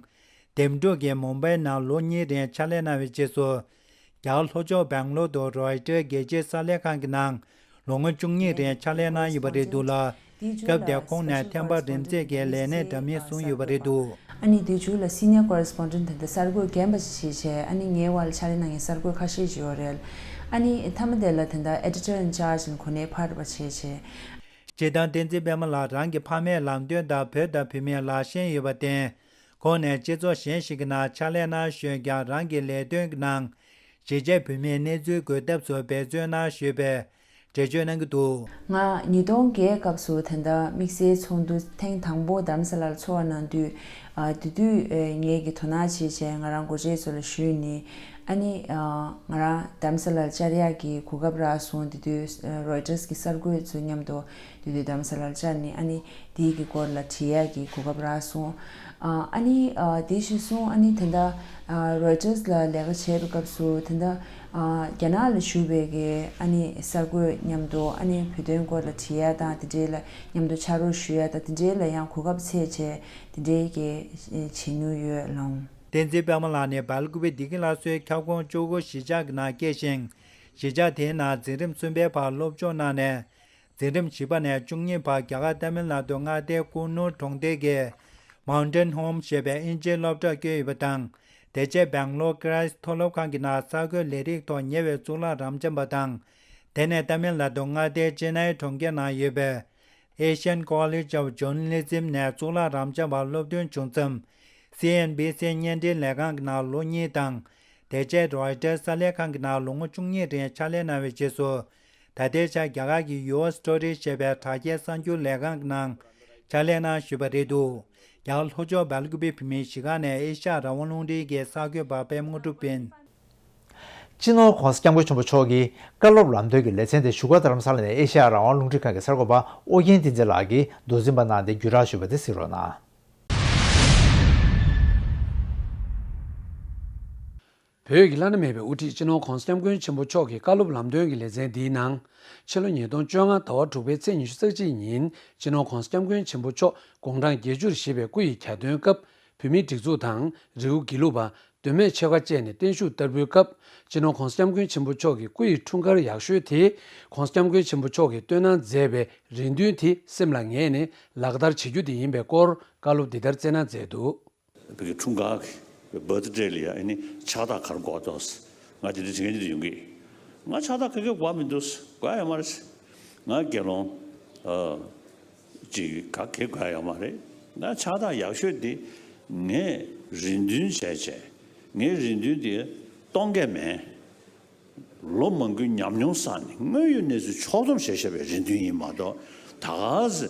འདེམས་སྒྲུག་གིས་མུམ་བྷའི་ནང་ལོ་གཉིས་རིང་ཕྱག་ལས་གནང་བའི་རྗེས་སུ། རྒྱ་གར་ལྷོ་ཕྱོགས་སྦེང་ལོར་དུ་Reuters་རྒྱལ་སྤྱིའི་གསར་ལས་ཁང་གི་ནང་ལོ་ངོ་བཅུ་གཉིས་རིང་ཕྱག་ལས་གནང་ཡོད་པ་རེད་འདུག་ལ། སྐབས་དེར་ཁོང་ནས་ཐེམ་པ་རིམ་འཛེགས་ཀྱི་ལས་གནས་འདྲ་མིན་བཟུང་ཡོད་པ་རེད་འདུག་ཨ་ནི་དེའི་མཇུག་ལ་Senior Correspondent་དེ་འདྲ་གསར་འགོད་རྒན་པ་ཞིག་བྱས་བྱས། ཨ་ནི་ངའི་བར་ལ་ཕྱག་ལས་གནང་མཁན་གསར་འགོད་ཁ་ཤས་ཅིག་ཡོད་རེད། ཨ་ནི་མཐའ་མ་དེ་ལ་དེ་འདྲ་Editor in Charge་ནས་གོ་གནས་འཕར་བ་བྱས་བྱས། སྤྱིར་བཏང་བསྟན་འཛིན་པད་མ་ལགས་རང་གི་ཕ་མའི་ལམ་སྟོན་དང་བོད་དང་བོད་མིའི་ལ་ཞེན་ཡོད་པར་བརྟེན། ཁོང་ནས་སྤྱི་ཚོགས་གཞན་ཞིག་གི་ནང་ཕྱག་ལས་གནང་བཞིན་ཀྱང་རང་གི་ལས་དོན་གྱི་ནང་གཞིས་བྱེས་བོད་མིའི་གནས་ཚུལ་འགོད་ཐབས་སུ་འབད་བརྩོན་གནང་བཞིན་པའི་འགྲེལ་བརྗོད་གནང་གི་འདུག་ང་ཉིས་སྟོང་བརྒྱད་སྐབས་སུ་ད་ལྟ་དམིགས་བསལ་ཚོགས་འདུ་ཐེངས་དང་པོ་རྡ་རམ་ས་ལར་ཚོགས་པ་གནང་དུས། ཨ། དེ་དུས་ཨེ། ངེད་ཀྱིས་དོ་སྣང་བྱས་བྱས་ང་རང་འགོ་ཁྲིད་ཚོ་ལ་ཞུས་ནས། ཨ་ནི། ཨ། ང་རང་རྡ་རམ་ས་ལར་བཅར་ཡག་གི་གོ་སྐབས་རག་སོང་། དེ་དུས་Reuters་གི་གསར་འགོད་ཚོ་མཉམ་དུ་དེ་དུས་རྡ་རམ་ས་ལར་བཅར་ནས། ཨ་ནི་དེའི་གི་སྐོར་ལ་བྲིས་ཡག་གི་གོ་སྐབས་རག་སོང་། ཨ། ཨ་ནི། ཨ། དེ་གཞིར་བཟུང་ཨ་ནི་ད་ལྟ། ཨ། Reuters་ལ་ལས་ཀ་བྱེད་པའི་སྐབས་སུ་ད་ལྟ། ཨ། རྒྱ་ནག་ལ་བཞུགས་པའི་གི་ཨ་ནི་གསར་འགོད་མཉམ་དུ་ཨ་ནི་བོད་དོན་སྐོར་ལ་བྲིས་ཡ་དང་དེ་འདྲའི་ལ་མཉམ་དུ་ཕྱག་རོགས་ཞུ་ཡ་དང་དེ་འདྲའི་ལ་ཡང་གོ་སྐབས་འཚོལ་བྱས་དེ་འདྲའི་གི་བྱེད་མྱོང་ཡོད་ལགས། བསྟན་འཛིན་པད་མ་ལགས་ནི་སྦེལ་ཀུ་པེ་བདེ་སྐྱིད་ལགས་སུའི་ཁྱབ་ཁོངས་བཅུ་དགུ་གཞིས་ཆགས་ཀྱི་ནང་སྐྱེས་ཤིང་། གཞིས་ཆགས་དེའི་ནང་འཛིན་རིམ་གསུམ་པའི་བར་སློབ་སྦྱོང་གནང་ནས། འཛིན་རིམ་བཞི་པ་ནས་བཅུ་གཉིས་བར་རྒྱ་གར་ཏཱ་མིལ་ནཱ་ཐུ་མངའ་སྡེའི་ཀུན་ནུར་གྲོང་རྡལ་གྱི་Mountain Home་ཞེས་པའི་ཨིན་ཇིའི་སློབ་གྲྭར་བསྐྱོད་ཡོད་པ་དང་། དེ་རྗེས་སྦེང་ལོར་Christ་མཐོ་སློབ་ཁང་གི་ནང་གསར་འགོད་ལས་རིགས་ཐོག་ཉེ་བའི་གཙུག་ལག་རབ་འབྱམས་པ་དང་། དེ་ནས་ཏཱ་མིལ་ནཱ་ཐུ་མངའ་སྡེའི་ཅེ་ནའི་གྲོང་ཁྱེར་ནང་ཡོད་པའི་Asian College of Journalism་ནས་གཙུག་ལག་རབ་འབྱམས་པར་སློབ་ཐོན་བྱུང་མཚམས། C N B C་བརྙན་འཕྲིན་ལས་ཁང་གི་ནང་ལོ་གཉིས་དང་། དེ་རྗེས་Reuters་གསར་ལས་ཁང་གི་ནང་ལོ་ངོ་བཅུ་གཉིས་རིང་ཕྱག་ལས་གནང་བའི་རྗེས་སུ། ད་ལྟའི་ཆར་རྒྱ་གར་གྱི་Your Story་ཞེས་པའི་དྲ་རྒྱའི་གསར་འགྱུར་ལས་ཁང་གི་ནང་ཕྱག་ལས་གནང་བཞིན་པ་རེད་འདུག་རྒྱ་གར་ལྷོ་ཕྱོགས་སྦེལ་ཀུ་པེ་བོད་མིའི་གཞིས་ཁང་ནས་ཨེ་ཤ་ཡ་རང་དབང་རླུང་འཕྲིན་གྱི་གསར་འགོད་པ་པད་མ་དངོས་གྲུབ་ཡིན། སྤྱི་ནོར་༧གོང་ས་༧སྐྱབས་མགོན་ཆེན་པོ་མཆོག་གི་བཀའ་སློབ་ལམ་སྟོན་གྱི་ལེ་ཚན་དེ་བཞུགས་སྒར་རྡ་རམ་ས་ལ་ནས་ཨེ་ཤ་ཡ་རང་དབང་རླུང་འཕྲིན་ཁང་གི་གསར་འགོད་པ་ཨོ་རྒྱན་བསྟན་འཛིན་ལགས་ཀྱིས་མདོ་འཛིན་པ་གནང་སྟེ་བརྒྱུད་བསྒྲགས་ཞུས་པ་དེ་གཟིགས་རོགས་གནང་། བོད་ཀྱི་བླ་ན་མེད་པའི་དབུ་ཁྲིད་སྤྱི་ནོར་༧གོང་ས་༧སྐྱབས་མགོན་ཆེན་པོ་མཆོག་གི་བཀའ་སློབ་ལམ་སྟོན་གྱི་ལེ་ཚན་འདིའི་ནང་། ཕྱི་ལོ་ཉིས་སྟོང་བཅོ་ལྔ་ཟླ་བ་དྲུག་པའི་ཚེས་ཉི་ཤུ་རྩ་གཅིག་ཉིན་སྤྱི་ནོར་༧གོང་ས་༧སྐྱབས་མགོན་ཆེན་པོ་མཆོག་དགུང་གྲངས་བརྒྱད་ཅུ་རེ་བཞེས་པའི་སྐུ་ཡི་གྱ་སྟོན་སྐབས། བོད་མིའི་སྒྲིག་འཛུགས་དང་རི་བོ་དགེ་ལུགས་པ། མདོ་སྨད་ཆོལ་ཁ་བཅས་ནས་བརྟན་བཞུགས་བསྟར་འབུལ་སྐབས། སྤྱི་ནོར་༧གོང་ས་༧སྐྱབས་མགོན་ཆེན་པོ་མཆོག་གི་སྐུ་ཡི་འཁྲུངས་སྐར་ཡག་ཤོས་དེ། ༧གོང་ས་༧སྐྱབས་མགོན་ཆེན་པོ་མཆོག་གིས་བཏོན་གནང་མཛད་པའི་རེ་འདུན་དེ་སེམས་ལ་ངེས་ནས་ལག་བསྟར་བྱེད་རྒྱུ་དེ་ཡིན་པའི་སྐོར་བཀའ་སློབ་འདི་ལྟར་སྩལ་གནང་མཛད་འདུག་བོད་ཀྱི་འཁྲུངས་སྐར་གྱི་བར་ཐི་ཌེ་ལ་ཡ་ཨ་ནི་ཕྱག་རྟགས་ག་རེ་དགོས་འདུག་ང་དེ་འདྲ་དྲི་མཁན་ཅིག་ཡོང་གི། ང་ཕྱག་རྟགས་ག་གེ་དགོས་མི་འདུག་དགོས་ཡ་ཡོད་མ་རེད། ང་དགེ་སློང་ཨ་ཅིག་ག་གེ་དགོས་ཡ་ཡོད་མ་རེད། ང་ཕྱག་རྟགས་ཡག་ཤོས་དེ་ངས་རེ་འདུན་བྱས་བྱས། ངའི་རེ་འདུན་དེ་གཏོང་གི་མེད། ལོ་མང་པོའི་ཉམས་མྱོང་བསགས་ནས་དངོས་ཡོད་གནས་ཚུལ་ཕྱོགས་བསྡོམས་བྱས་བཞག་པའི་རེ་འདུན་ཡིན་མ་གཏོགས། ད་ག་ཟེ་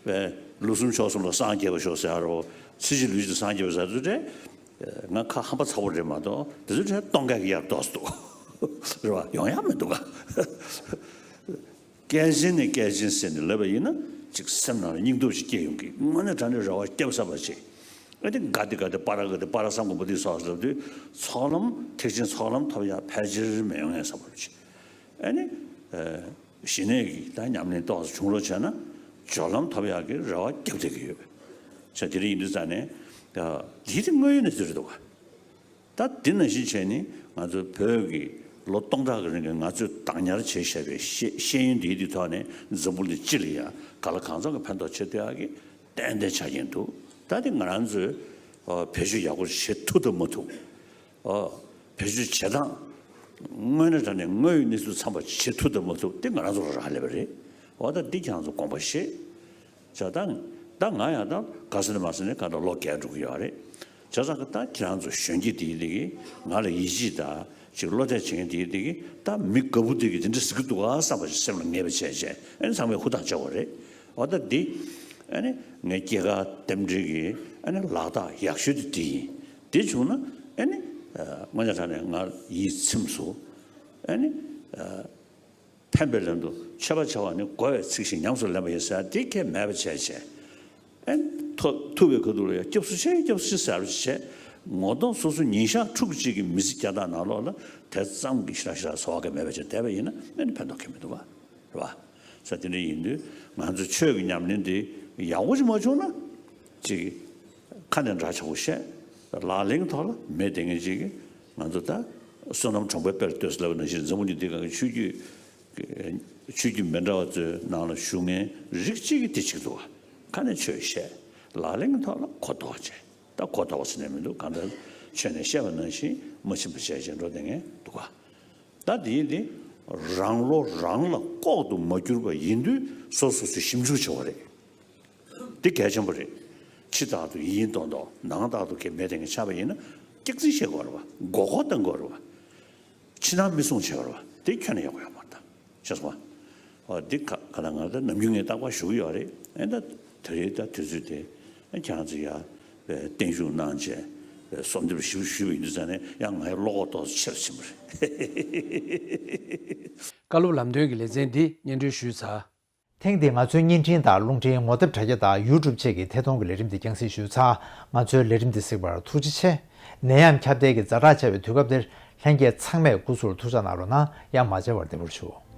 བའི་ལོ་གསུམ་ཕྱོགས་གསུམ་ལ་སངས་རྒྱས་པ་ཤོག་ཟེར་ཡ་རོ། ཚེ་གཅིག་ལུས་གཅིག་ལ་སངས་རྒྱས་པ་ཟེར་དུས་དེ། ང་ཁ་ཧམ་པ་ཚ་པོ་རེད་མ་གཏོགས་དེ་ཚོ་དེ་གཏོང་ག་གི་ཡར་ཏོག་ཙམ་འདུག་རེད་བ། ཡོང་ཡ་མི་འདུག་ག་སྐད་ཆེན་ནས་སྐད་ཆེན་ཟེར་ནས་ལབ་པ་ཡིན་ན་ཅིག་སེམས་ནང་ལ་སྙིང་སྟོབས་ཤིག་སྐྱེ་ཡོང་གི། དངོས་གནས་དྲང་གནས་རེ་བ་སྐྱབས་གསར་པ་ཆེ། ཨ་ནི་ག་དེ་ག་དེ་པ་ར་ག་དེ་པ་ར་སམ་གོ་བོ་དེ་སོགས་ལབ་དུས་ཚོགས་ལམ་ཐེག་ཆེན་ཚོགས་ལམ་ཐོབ་ཡ་ཕལ་ཆེར་མི་ཡོང་ངེས་བསམ་པ་ཆེ། ཨ་ནི་ཞི་གནས་ཀྱི་ད་ཉམས་ལེན་ཏོག་ཙམ་བྱུང་རོགས་བྱས་ན་སྦྱོར་ལམ་ཐོབ་ཡག་གི་རེ་བ་རྒྱབ་བསྡད་ཀྱི་ཡོད། ས་དེ་རིང་ཡིན་དུས་ཙང་ནས་ད་དེ་དེ་དངོས་ཡོད་གནས་ཚུལ་རེད་འདུག་ག་ད་དེ་ནང་བཞིན་བྱས་ནས་ང་ཚོ་བོད་ཀྱི་ལོ་སྟོང་ཕྲག་གི་རིང་གི་ང་ཚོས་བདག་ཉར་བྱས་བཞག་པའི་ཤེས་ཤེས་ཡོན་འདིའི་དེ་ཐོག་ནས་འཛམ་བུ་གླིང་སྤྱི་ལ་ཡང་ག་ལ་གང་འཚམ་གྱི་ཕན་ཐོགས་བྱེད་ཐུབ་ཡག་གི་ཏན་ཏན་ཆ་རྐྱེན་འདུག་ད་དེ་ང་རང་ཚོས་བེད་སྤྱོད་ཡག་པོ་བྱེད་ཐུབ་དང་མ་ཐུབ། ཨོ། བེད་སྤྱོད་བྱེད་སྟངས། དངོས་གནས་དྲང་གནས་དངོས་ཡོད་གནས་ཚུལ་ཚང་པ་བྱེད་ཐུབ་དང་མ་ཐུབ་དེ་ང་རང་ཚོ་ལ་རག་ལས་པ་རེད། འོ་ད་འདི་ཁྱེད་རང་ཚོ་དགོངས་པ་བཞེས། བྱས་ཙང་ད་ང་ཡང་ད་ག་ས་ནས་མ་ས་ནས་ག་ད་ལོ་བརྒྱད་འགྲོ་གི་ཡོད་རེད། བྱས་ཙང་ད་ཁྱེད་རང་ཚོ་གཞོན་སྐྱེས་དེ་ཡིན་དེ་གི་ང་ལ་ཡིད་ཆེས་དང་ཅིག་བློ་གཏད་བྱེད་མཁན་དེ་ཡིན་དེ་གི་ད་མི་དགའ་བོ་དེ་གི་དེ་འདྲ་ཟེར་གི་འདུག་ག་བསམ་པ་ཞིག་སེམས་ལ་ངེས་པ་བྱས་བྱས་ཨ་ནི་ཚང་མས་ཧུར་ཐག་བྱེད་དགོས་རེད། འོ་ད་འདི་ཨ་ནི་ངའི་སྐྱེས་སྐར་རྟེན་འབྲེལ་གྱི་ཨ་ནི་ལག་རྟགས་ཡག་ཤོས་དེ་འདི་ཡིན། དེ་བྱུང་ན་ཨ་ནི་ཨ་དངོས་གནས་དྲང་གནས་ང་ཡིད་ཚིམས་སོང་། ཨ་ནི་ཨ་ཕན་པའི་ལན་དུ་མཆོད་པ་བྱ་བ་ནི་དགོས་པའི་ཚིག་ཞིག་ཉམས་སུ་ལེན་པ་ཡིན་ཟེར་དེ་ཁས་མེད་པ་བྱས་བྱས། ཨ་ནི་ཐོ་ཐུབ་པའི་ཁ་ཐུག་ལ་ཡང་སྐྱབས་སུ་མཆི་སྐྱབས་སུ་མཆི་ཟེར་བ་བྱས། ངོ་གདོང་སོ་སོ་ཉིན་ཞག་ཕྲུགས་གཅིག་གི་མི་ཚེ་བསྐྱལ་སྟངས་ནང་ལོགས་ལ་དེ་ཙམ་གྱི་ཞེ་དྲག་ཞེ་དྲག་བཟོ་བ་གི་མེད་པ་བྱས་བསྡད་པ་ཡིན་ན་ཨ་ནི་ཕན་ཐོགས་ཁེལ་མི་འདུག་བ། རེད་བ། ས་དེ་འདྲ་ཡིན་དུས་ང་ཚོ་ཆོས་ཀྱི་ཉམས་ལེན་དེ་ཡག་པོ་ཞིག་མ་བྱུང་ན་ཅིག་ཁ་ནས་འདྲ་ཆགས་པོ་བཤད། ལག་ལེན་གྱི་ཐོག་ལ་མེད་བསྡད་མཁན་ཅིག་གིས་ང་ཚོ་ད་བསོད་ནམས་གྲོང་པའི་དཔལ་ལྟོས་ཟེར་ལབ་པ་ནང་བཞིན་འཛམ་བུ་གླིང་འདི་སྒང་གི་ཆོས་བརྒྱུད་ཆོས་བརྒྱུད་མི་འདྲ་བ་ཚོའི་ནང་ལ་བཞུགས་མཁན་རིགས་གཅིག་གིས་དེ་གཅིག་འདུག་བ། ཁ་ནས་ཆོས་བཤད། ལག་ལེན་གྱི་ཐོག་ལ་གོ་ལྡོག་བྱས། ད་གོ་ལྡོག་ཟེར་ནས་མི་འདུག་གང་ལྟར་ཆོས་ནས་བཤད་པ་ནང་བཞིན་མ་ཕྱིན་པ་བྱས་བྱས་འགྲོ་བསྡད་མཁན་འདུག་ག་ད་དེ་ཡིན་དེ་རང་བློ་རང་ལ་ལྐོག་ཏུ་མ་གྱུར་པ་ཡིན་དུས་སོ་སོ་སོས་ཞིབ་འཇུག་བྱེད་པ་རེད། འདི་གལ་ཆེན་པོ་རེད། ཕྱི་ལྟར་དུ་ཡིན་མདོག་མདོག་ནང་ལྟར་དུ་གལ་མེད་དེ་ངས་ཆགས་པ་ཡིན་ན་སྐྱག་རྫུན་བཤད་དགོས་རེད་བ། མགོ་སྐོར་གཏོང་དགོས་རེད་བ། ཕྱི་ནང་མི་སྲུང་བྱེད་དགོས་རེད་བ། དེ་ཁྱོན་ནས་ཡག་པོ་ཡོད་མ་རེད་ད། ཤེས་སོང་བ། འོ་འདི་ག་ག་ད་ང་ད་ནམ་རྒྱུན་ངས་རྟག་པར་ཞུ་གི་ཡོད་རེད། ཨེ་ད་དེ་རེད་ད་དུས་ཚོད་དེ་ཨེ་ཁྱེད་རང་ཚོ་ཡ་བསྟན་བཞུགས་གནང་བྱས་གསོལ་འདེབས་ཞུ་ཞུས་པ་ཡིན་དུས་ཙང་ནས་ཡང་ང་ཡི་བློ་ཁོག་ཏོག་ཙམ་ཆེ་རུ་ཕྱིན་པ་རེད། བཀའ་སློབ་ལམ་སྟོན་གྱི་ལེ་ཚན་འདི་སྙན་སྒྲོན་ཞུས་ཚར། ཐེངས་འདིའི་ང་ཚོའི་བརྙན་འཕྲིན་དང་རླུང་འཕྲིན་ངོ་དེབ་དྲ་རྒྱ་དང་ཡུ་ཊུབ་བཅས་ཀྱི་ཐད་གཏོང་གི་ལས་རིམ་འདི་རྒྱང་སྲིང་ཞུས་ཚར། ང་ཚོའི་ལས་རིམ་འདི་གཟིགས་པར་ཐུགས་རྗེ་ཆེ། ནད་ཡམས་ཁྱབ་གདལ་གྱི་ཛ་དྲག་ཆེ་བའི་དུས་སྐབས་འདིར་ལྷན་རྒྱས་ཚང་མས་སྐུ་གཟུགས་ལ་ཐུགས་ཅག་གནང་རོགས་གནང་། ཡང་མ་མཇལ་བར་བདེ་པོར་བཞུགས།